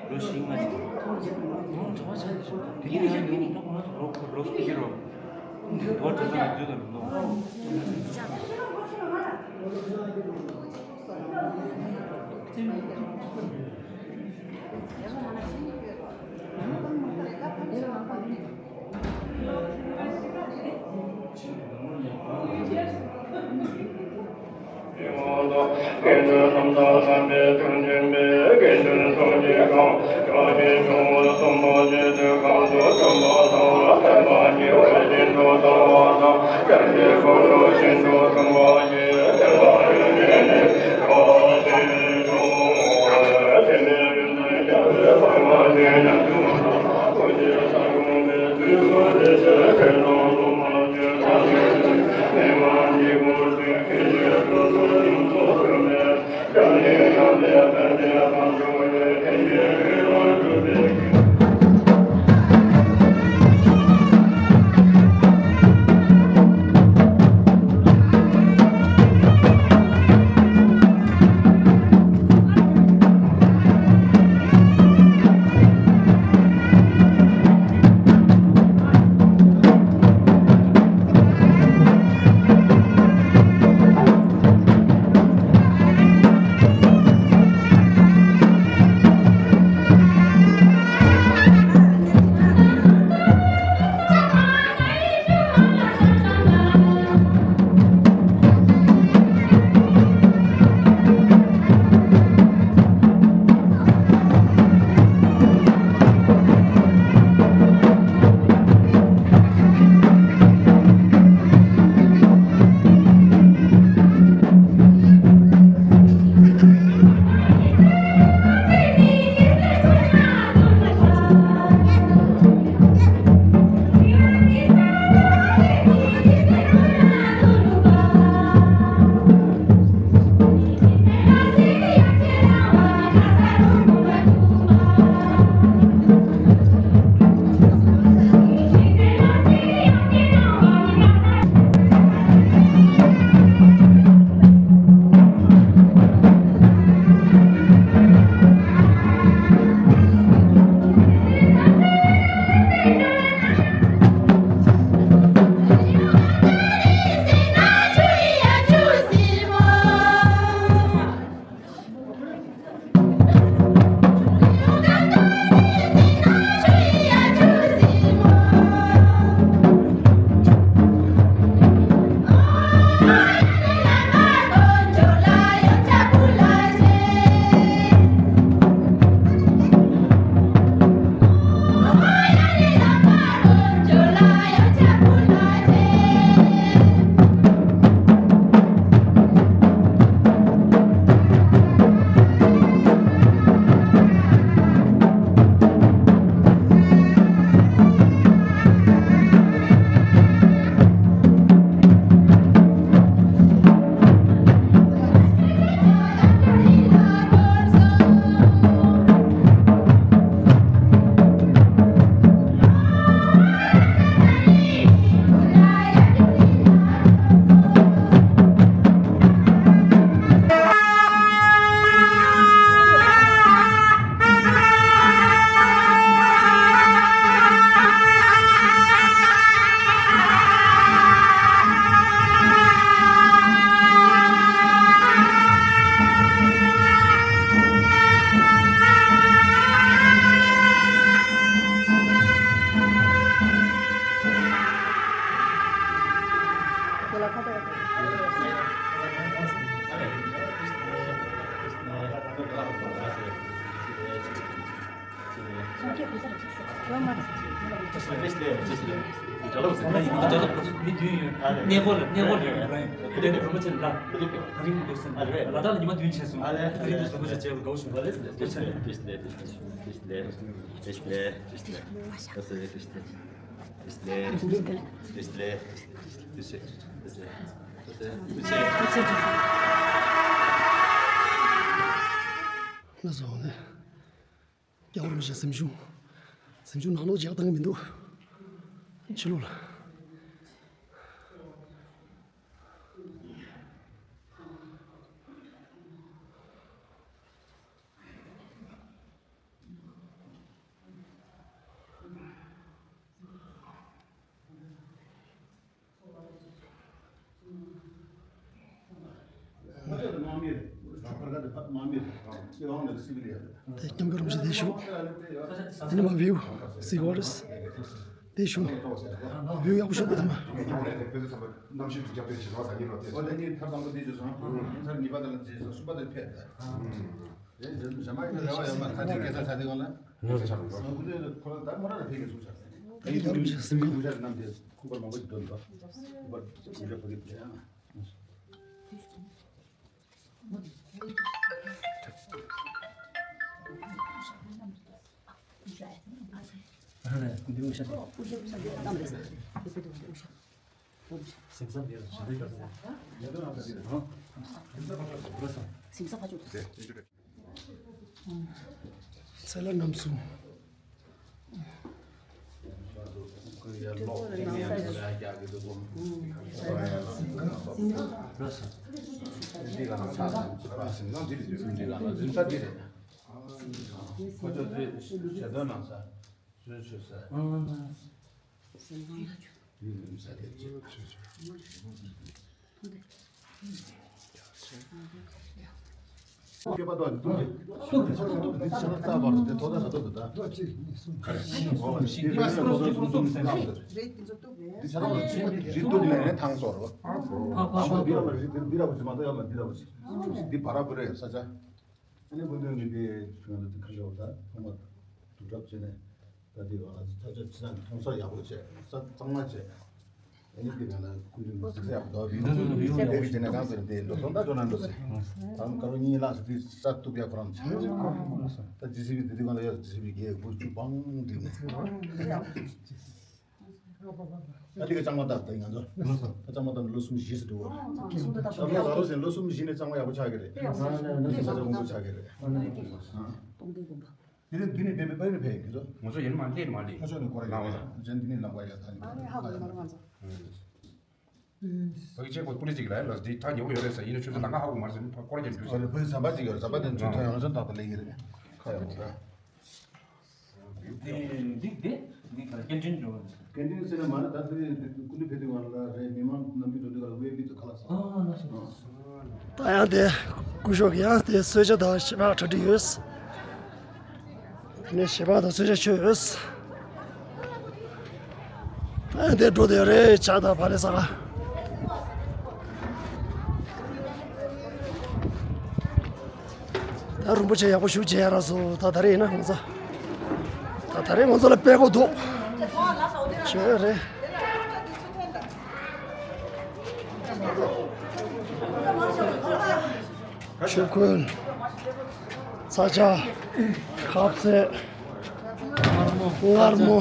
ལོ་བཞི་ལྔ་ཅིག་དེ་ནི་ཡང་ཡོང་ལོ་ལོ་ལོ་སུ་ཡིན་རོ། དོ་བྲ་ས་ནས་འཛུལ་དང་མི་འདུག་དགེ་འདུན་རྣམ་དག་བསམ་པའི་དོན་མཐུན་པའི་དགེ་འདུན་ཚོགས་ཀྱི་ཁང་། ཕྱོགས་བཞིར་འབྱུང་བ་གསུམ་པོ་བརྗོད་དོན་ཁམས་སུ་སྟོན་པ་དང་། ཕན་པ་ཉེ་བའི་དོན་དུ་བསྟན་པ་དང་། སེམས་ཅན་ཀུན་ཏུ་ཤིན་ཏུ་གསུངས་པ་ཉིད། དེ་ལ་ཡོན་ཏན་ནི་ཕྱོགས་བཞིར་འབྱུང་། མི་བདུན་ཡོད། གནས་སྐོར་ལ་གནས་སྐོར་ལ་ཡོད་རང་ཡོད། དེ་ནས་བུ་མོ་ཆེ་ལ་ལ་ད་རིང་འདུག་སེམས་ལ་ད་ལྟ་ལ་ཉི་མ་བདུན་ཕྱིན་སོང་། ད་རིང་འདུག་སེམས་ལ་ཆེ་བ་དགའ་བོ་བྱུང་། དེ་ཆ་ནས། ལགས་སོ་ནས། རྒྱལ་བ་རིན་པོ་ཆེ་སེམས་ཆུང་། སེམས་ཆུང་ནང་ལོགས་རྒྱག་བཏང་གི་མི་འདུག་ཕྱི་ལོགས་ལ། དེ་སྐྱབས་མགོན་རིན་པོ་ཆེ་བསྡད་བཞུགས། དེ་ནས་མ་བིའུ་སི་ཝར་སི་བསྡད་བཞུགས། བིའུ་ཡག་པོ་ཞིག་འདུག་ད་མ། སྐྱབས་མགོན་རིན་པོ་ཆེ་སེམས་ཆུང་། ཚེ་ལྷ་རྣམ་གསུམ། འདི་བར་བར་རེད་ས་ཆ། ཨ་ནི་སྐུ་མདུན་གྱིས་འདི་ཁ་ཤོར་ད་ཐོག་མ་དུག་གྲབས་བྱས་ནས་ད་ཐོག་མ་དུག་གྲབས་བྱས་ནས་ད་འདི་བ་ལ་ས་ཆ་ཅི་ཙམ་མཐོང་ས་ཡག་པོ་བྱས་ས་གཙང་མ་བྱས། ཨ་ནི་འདི་ནང་ལ་སྐུ་མདུན་གྱིས་གཟིགས་ས་ཡག་པོ་འདུག་བི་ཡོང་འདུག་བི་ཡོང་དེ་གི་བྱས་ནས་གང་ཟེར་འདི་འགྲོ་སོང་ད་འགྲོ་ན་འགྲོ་ཟེར། ད་ཀ་རོ་གཉིས་ལ་ས་འདི་ས་གཏུབ་ཡག་ཁོ་རང་བྱས། ད་ཇེ་སི་བི་འདི་འདི་གང་ལ་ཡོད་ཇེ་སི་བི་གི་དགུ་བཅུ་པང་འགྲིག་མོ། ད་དེ་ག་གཙང་མ་བཏབ་ད་ང་ཚོ། ད་གཙང་མ་བཏབ་ལོ་གསུམ་བཞི་ཙམ་འགྲོ་བ། ད་ལོ་ལ་རོ་ཟེར་ལོ་གསུམ་བཞི་ནས་གཙང་མ་ཡག་པོ་ཆགས་ཀྱི་རེད། ས་ཆ་ཀོང་པོ་ཆགས་ཀྱི་རེད། སྟོང་སྡེ་དགོན་པ། དེ་ནས་དེ་ནས་ཕེབས་པའི་པར་ཕེབས་ཡིན་ཚོ། ང་ཚོ་ཡིན་མ་ལེན་མ་ལེན། ཁ་ཕྱོགས་ནས་སྐོར་ཡ་ལ་ཅན་དེ་ནས་ལམ་ཁ་ཡ་ད་ནི་ཨ་ནི་ཧ་གོ་མ་རེད་ང་ཚོ། ཕ་གི་ཅེ་ཁོ་པུ་ལི་ཅིག་ལ་ལ་འདི་ཐག་ཉེ་བོ་ཡོད་རེད་ཟེར་ཡིན་ན་ཆུ་ཚོད་ལ་ང་ཧ་གོ་མ་རེད་ཟེར་ནི་ཕ་སྐོར་རྒྱབ་འདུག་ཟེར། ཕ་གི་ཟམ་པ་ཅིག་ཡོད་རེད། ཟམ་པ་དེ་ཚོ་ཐོན་ཡོང་ན་ཚོན་ཐག་ཏུ་ལེགས་ཀྱི་རེད། ཁ་ཡོང་ད། འདི་འདི་འདི་འདི་ག་ལ་སྐད་འཕྲིན་འགྲོ་བ་རེད། སྐད་འཕྲིན་ཟེར་ན་མ་ན་ད་དེ་ཀུ་ལི་ཕེ་ཏི་ཝང་ལ་རེད། མི་མང་ནམ་རྒྱུན་འགྲོ་དུས་ག་ལ་ཝེ་བི་ཏུ་ཁ་ལག་ཟ། ཨ་ལགས་སོ། ད་ཡང་དེ་སྐུ་ཞབས་ཡང་དེ་གསོལ་ཇ་དང་ཞལ་འབག་གྲ་སྒྲིག་ཡོད། དེ་ནས་ཞལ་འབག་དང་གསོལ་ཇ་མཆོད་ཡོད། ད་ཡང་དེ་འགྲོ་དེ་རེད་ཇ་དང་བག་ལེབ་ཟ་ག་ད་རིན་པོ་ཆེ་ཡག་པོ་ཞུ་བྱས་ཡ་ར་སོ། ད་ད་རེས་ཡིན་ན་ང་ཚོ་ད་ད་རེས་ང་ཚོ་ལ་དཔེ་གོ་འདུག་ཞུ་ཡ་རེད། ཆོས་གོས། ཚ་ཇ། ཁ་ཟས། མངར་མོ།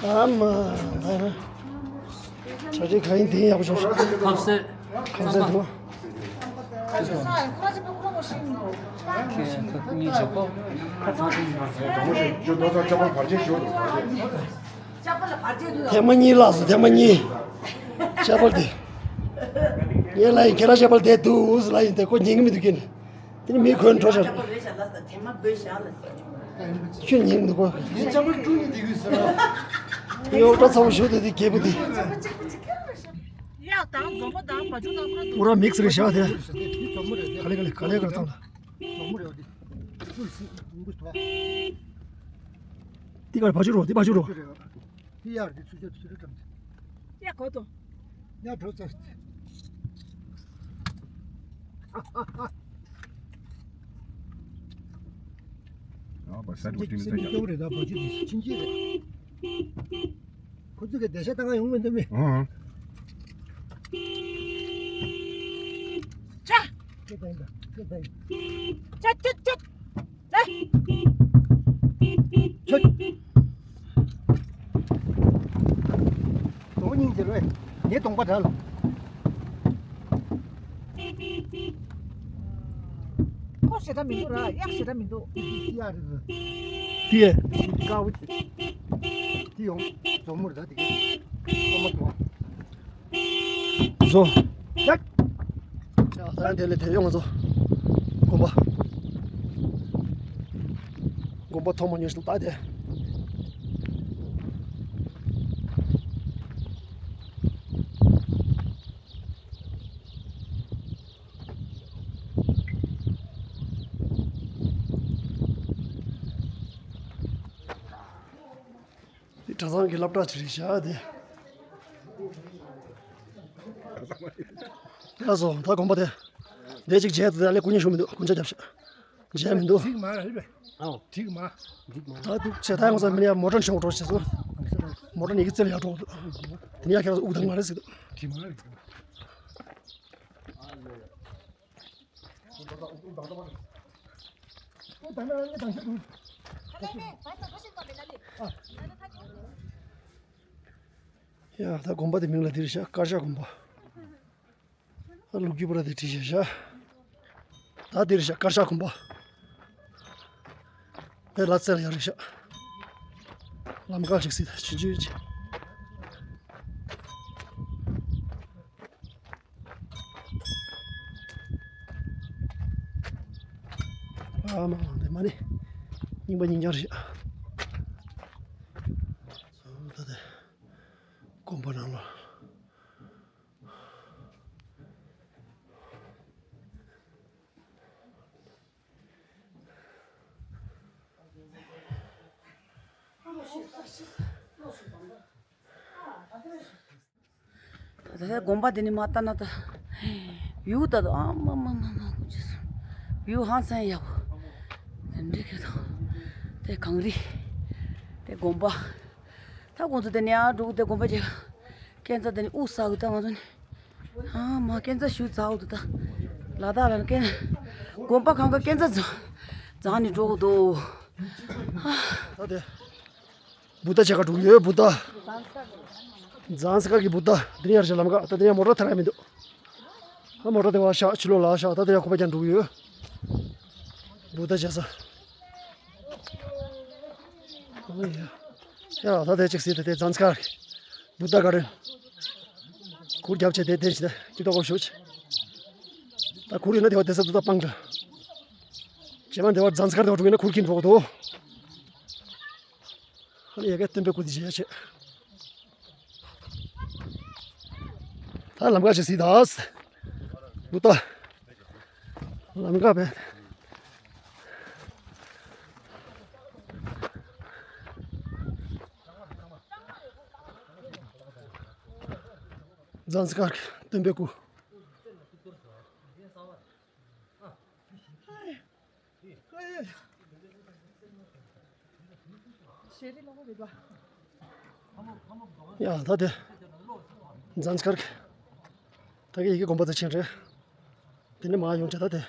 ཨ་མ། ད་ཡིན་ན། གྲ་སྒྲིག་གང་ཡིན་དེ་ཡག་པོ་བྱུང་ཤག་ཁ་ཟས། ཁ་ཟས་དང་། ཐེངས་མ་གཉིས་ལགས་སོ་ཐེངས་མ་གཉིས། ཅ་པལ་དེ། ངས་ལ་ཡིན་ཁྱེད་རང་ཅ་པལ་དེ་འདུག་ལ་ཡིན་དེ་ཁོ་ཉན་གི་མི་འདུག་ཁྱེད་ནི། དེ་ནི་མི་ཁོན་འཕྲོ་ཤར། ཁྱོད་ཉན་གི་འདུག་གོ། ངས་ཅ་པལ་བཀྲུ་ནི་འདི་གུས་ཟེར་ན། ངས་འོག་སྒྲ་ཚ་བོ་ཞུ་དེ་དེ་རྒྱལ་པོ་དེ། གཡག་དང་འཛོམས་པོ་དང་བ་ཕྱུགས་དང་ཁོ་ར་འདུག་ཨུ་ར་མིག་སི་རེད་ཤག་དེ། ག་ལེ་ག་ལེ་ག་ལེ་ག་ལེ་ཚང་ལ། འཛོམས་པོ་རེད་བ་དེ། ཚུར་སི་འདུག་ཏོ། དེ་གར་བ་ཕྱུགས་རོ་དེ་བ་ཕྱུགས་རོ། དེ་ཡར་དེ་ཚུར་ཆ་ཚུར་ཀྲམ་དེ། ཡ་གོ་ཏོ། ཡ་འགྲོ་ཚར་ཏེ། ཨ་བ་ས་རུ་ཏིམ་ས་ཡ། སྐྱོ་རེད་ད་བ་ཅི་དེ་ཕྱིན་ཅི་རེད། ཁོ་ཚོ་གི་བདེ་ཤ་བཏང་ཡོང་མི་འདུག་མི། ཨང་། ཅ། ཅ་ཅ་ཅ། ཁྱོད། གདོང་སྙིང་རྗེ་རེད། ངའི་གདོང་པ་འདྲ་ལ། ཁོ་ཞེ་དྲག་མི་འདུག་ར། གཡག་ཞེ་དྲག་མི་འདུག་ཡ་རེད་རེད། དེ། དཀར་པོ་དེ། དེ་ཡོང་། མཛོ་མོ་རེད་ད་དེ་ག་ཨོ་མ་དོ། བཟོ། ཡ། ད་དེ་ལས་དེ་ཡོང་ང་ཚོ། དགོན་པ། དགོན་པ་ཐོག་མ་ཉོས་སུ་ལྟ་དེ། འདི་གྲྭ་ཚང་གི་སློབ་གྲྭ་ཅིག་རེད་ཤག་དེ། ལགས་སོ། ད་དགོན་པ་དེ། འདི་གཅིག་བྱས་ཏེ་ཨ་ལས་སྐུ་ཉིད་ཞུ་མི་འདུག་སྐུ་མཆོད་རྒྱབ་ཤག་བྱས་མི་འདུག་འགྲིག་མ་རེད་པས། ཨོ། འགྲིག་མ། འགྲིག་མ། ད་འདུག་བྱས་ད་ང་ཚོ་མི་ཡ་མོ་ཊ་ཤོག་འགྲོ་བྱས་སོ། མོ་ཊ་ནི་གི་རྩེ་ལ་ཡར་འགྲོ་འདུག་དེ་ནི་ཡ་ཁྱེད་རང་ཚོ་དབུགས་དང་མ་རེད་ཟེར་འདུག་འགྲིག་མ་རེད། ཡ། ད་དགོན་པ་དེ་མིང་ལ་འདིར་བཞག་དཀར་ཆག་དགོན་པ། ཨ། ལོ་རྒྱུས་པོ་ར་དེ་བྲིས་བཞག་བཞག་ད་འདིར་བཞག་དཀར་ཆག་དགོན་པ། དེ་ལ་རྩེ་ལ་ཡར་བཞག་ལམ་ཁ་ཅིག་སྲིད་ད་ཆུང་ཆུང་ཅིག་ཨ་མ་དེ་མ་ནི་རྙིང་པ་རྙིང་རྐྱང་རེད། ད་དེ་དགོན་པ་ནང་ལ། ད་ལྟ་དགོན་པ་དེ་ནས་མར་ལྟ་ན་ད། ཡུལ་ད་དུ་ཨ་མ་མ་མ་མ་ཀུ་ཅི་སོང་། ཡུལ་ཧང་སང་ཡག་པོ། དེ་འདྲ་གི་དང་། དེ་གངས་རི། དེ་དགོན་པ། ད་ཁོང་ཚོ་དེ་ནས་ཨ་འགྲོ་གི་དེ་དགོན་པ་ཅིག་སྐས་འཛེག་དེ་ནས་དབུགས་ཟ་གི་ད་ང་ཚོ་ནི། ཨ་མ་སྐས་འཛེག་ཞུ་ཚར་འོ་དུ་ད། ལ་དྭགས་ལ་སྐས། དགོན་པ་གང་ག་སྐས་འཛེག་རྫོང་། རྫོང་ནས་འགྲོ་གི་འདུག་ད་དེ། བུདྡྷ་མཇལ་ཁ་འགྲོ་གི་ཡོད་བུདྡྷ། ཛན་སི་ཀར་གྱི་བུདྡྷ། དེ་ནས་ཡར་བཞིན་ལམ་ཁ་ད་དེ་ནས་མོ་ཊ་ཐར་ཡ་མི་འདུག་ཨ་མོ་ཊ་དེ་བ་ཤག་ཕྱི་ལོགས་ལ་ཤག་ད་དེ་ཡང་ཁོ་པ་ཀྱང་འགྲོ་གི་ཡོད། བུདྡྷ་མཇལ་ས། ཨོ་ཡ། ཡ་ད་དེ་ཅིག་སྲིད་ད་དེ་ཛན་སི་ཀར་གྱི་བུདྡྷ་ག་རེ། གུར་རྒྱབ་བྱས་དེ་དེ་ཞིག་ད་ཀི་ཏོག་གོ་ཞུ་ཆེ། ད་གུར་ཡོད་ན་དེ་བ་དེ་ས་དུ་ད་སྤང་འདྲ། རྗེས་མ་འདི་བར་ཛན་སི་ཀར་དུ་འགྲོ་གི་ན་ཁུར་གྱིན་འགྲོ་གི་འདུག་ཨ་ནི་ཡ་གི་སྟོན་པའི་སྐུ་དེ་མཇལ་ཡ་ཆེ། ད་ལམ་ཁ་ཆེ་སྲིད་ད། བུདྡྷ། ལམ་ཁ་བས། ཛན་སི་ཀར་གྱི་སྟོན་པའི་སྐུ། ཡ་ད་དེ་ཛན་སི་ཀར་གྱི་ད་གི་ཡི་གེ་དགོན་པ་དེ་ཕྱིན་རེད། དེ་ནས་མ་ཡོང་ཆ་ད་དེ།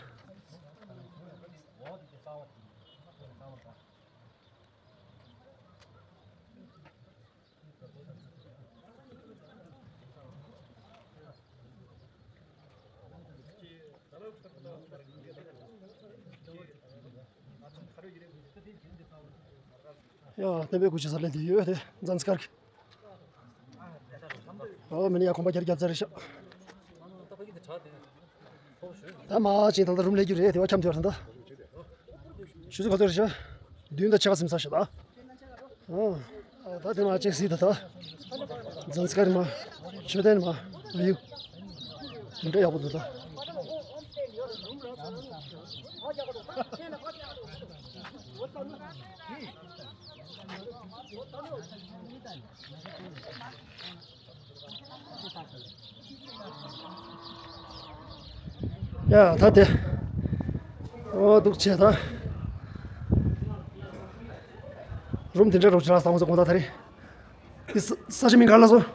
ཡ་སྟོན་པའི་སྐུ་ཅི་ས་ལེན་དེ་ཡོད་དེ་ཛན་སི་ཀར་གྱི། ཨོ་མི་ནི་ཡ་ཁོང་པ་རྒྱ་རྒྱབ་ཚར་རེད་ཤག་ད་མ་ཅིག་ད་ལྟ་རུམ་ལས་རྒྱུ་རེད་དེ་བ་འཁྱམ་དེ་བར་ད། ཆུ་ཚོད་ག་ཚོད་རེད་ཤག་བདུན་དང་ཕྱེད་ཀ་ཟིན་ས་ཤག་ད། ཨ་ད་དེ་མ་ཅིག་སྲིད་ད་ད། ཛན་སི་ཀར་མ། མཆོད་རྟེན་མ། ཡུ། དེ་འདྲ་ཡག་པོ་འདུག་ད། ཡ་ད་དེ། ཨོ་འདུག་བྱས་ད། རུམ་དེ་འདྲ་རོགས་བྱས་ལ་སང་སོ་གོང་ད་ད་རེད། དེ་ས་ས་ཆ་མིང་ག་ལ་སོ།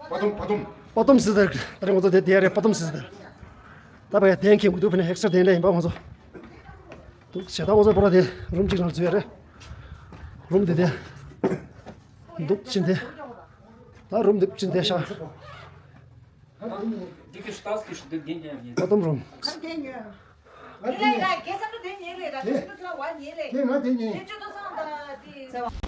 པ་ཏོམ་པ་ཏོམ། པ་ཏོམ་སི་ཟེར། ད་རེས་ང་ཚོ་དེ་དེ་རེད་པ་ཏོམ་སི་ཟེར། ད་བ་ཡ་དེན་ཁེ་མི་འདུག་ཕེ་ནས་ཧེག་སར་དེན་རེད་ཡིན་པ་ང་ཚོ། འདུག་བྱས་ད་ང་ཚོ་པོ་ར་དེ་རུམ་གཅིག་ནང་ཚུད་ཡ་རེད། རུམ་དེ་དེ། འདུག་ཅིན་དེ། ད་རུམ་འདི་ཅིན་དེ་ཤ། འདི་གི་སྟག་གི་ཤི་འདི་དེན་རེད་ཡིན། པ་ཏོམ་རུམ། ང་དེ་ཉོས། ང་དེ་ཉོས། ང་དེ་ཉོས། དེ་ང་དེ་ཉོས། དེ་ཅི་ཏོ་སང་ད་དེ།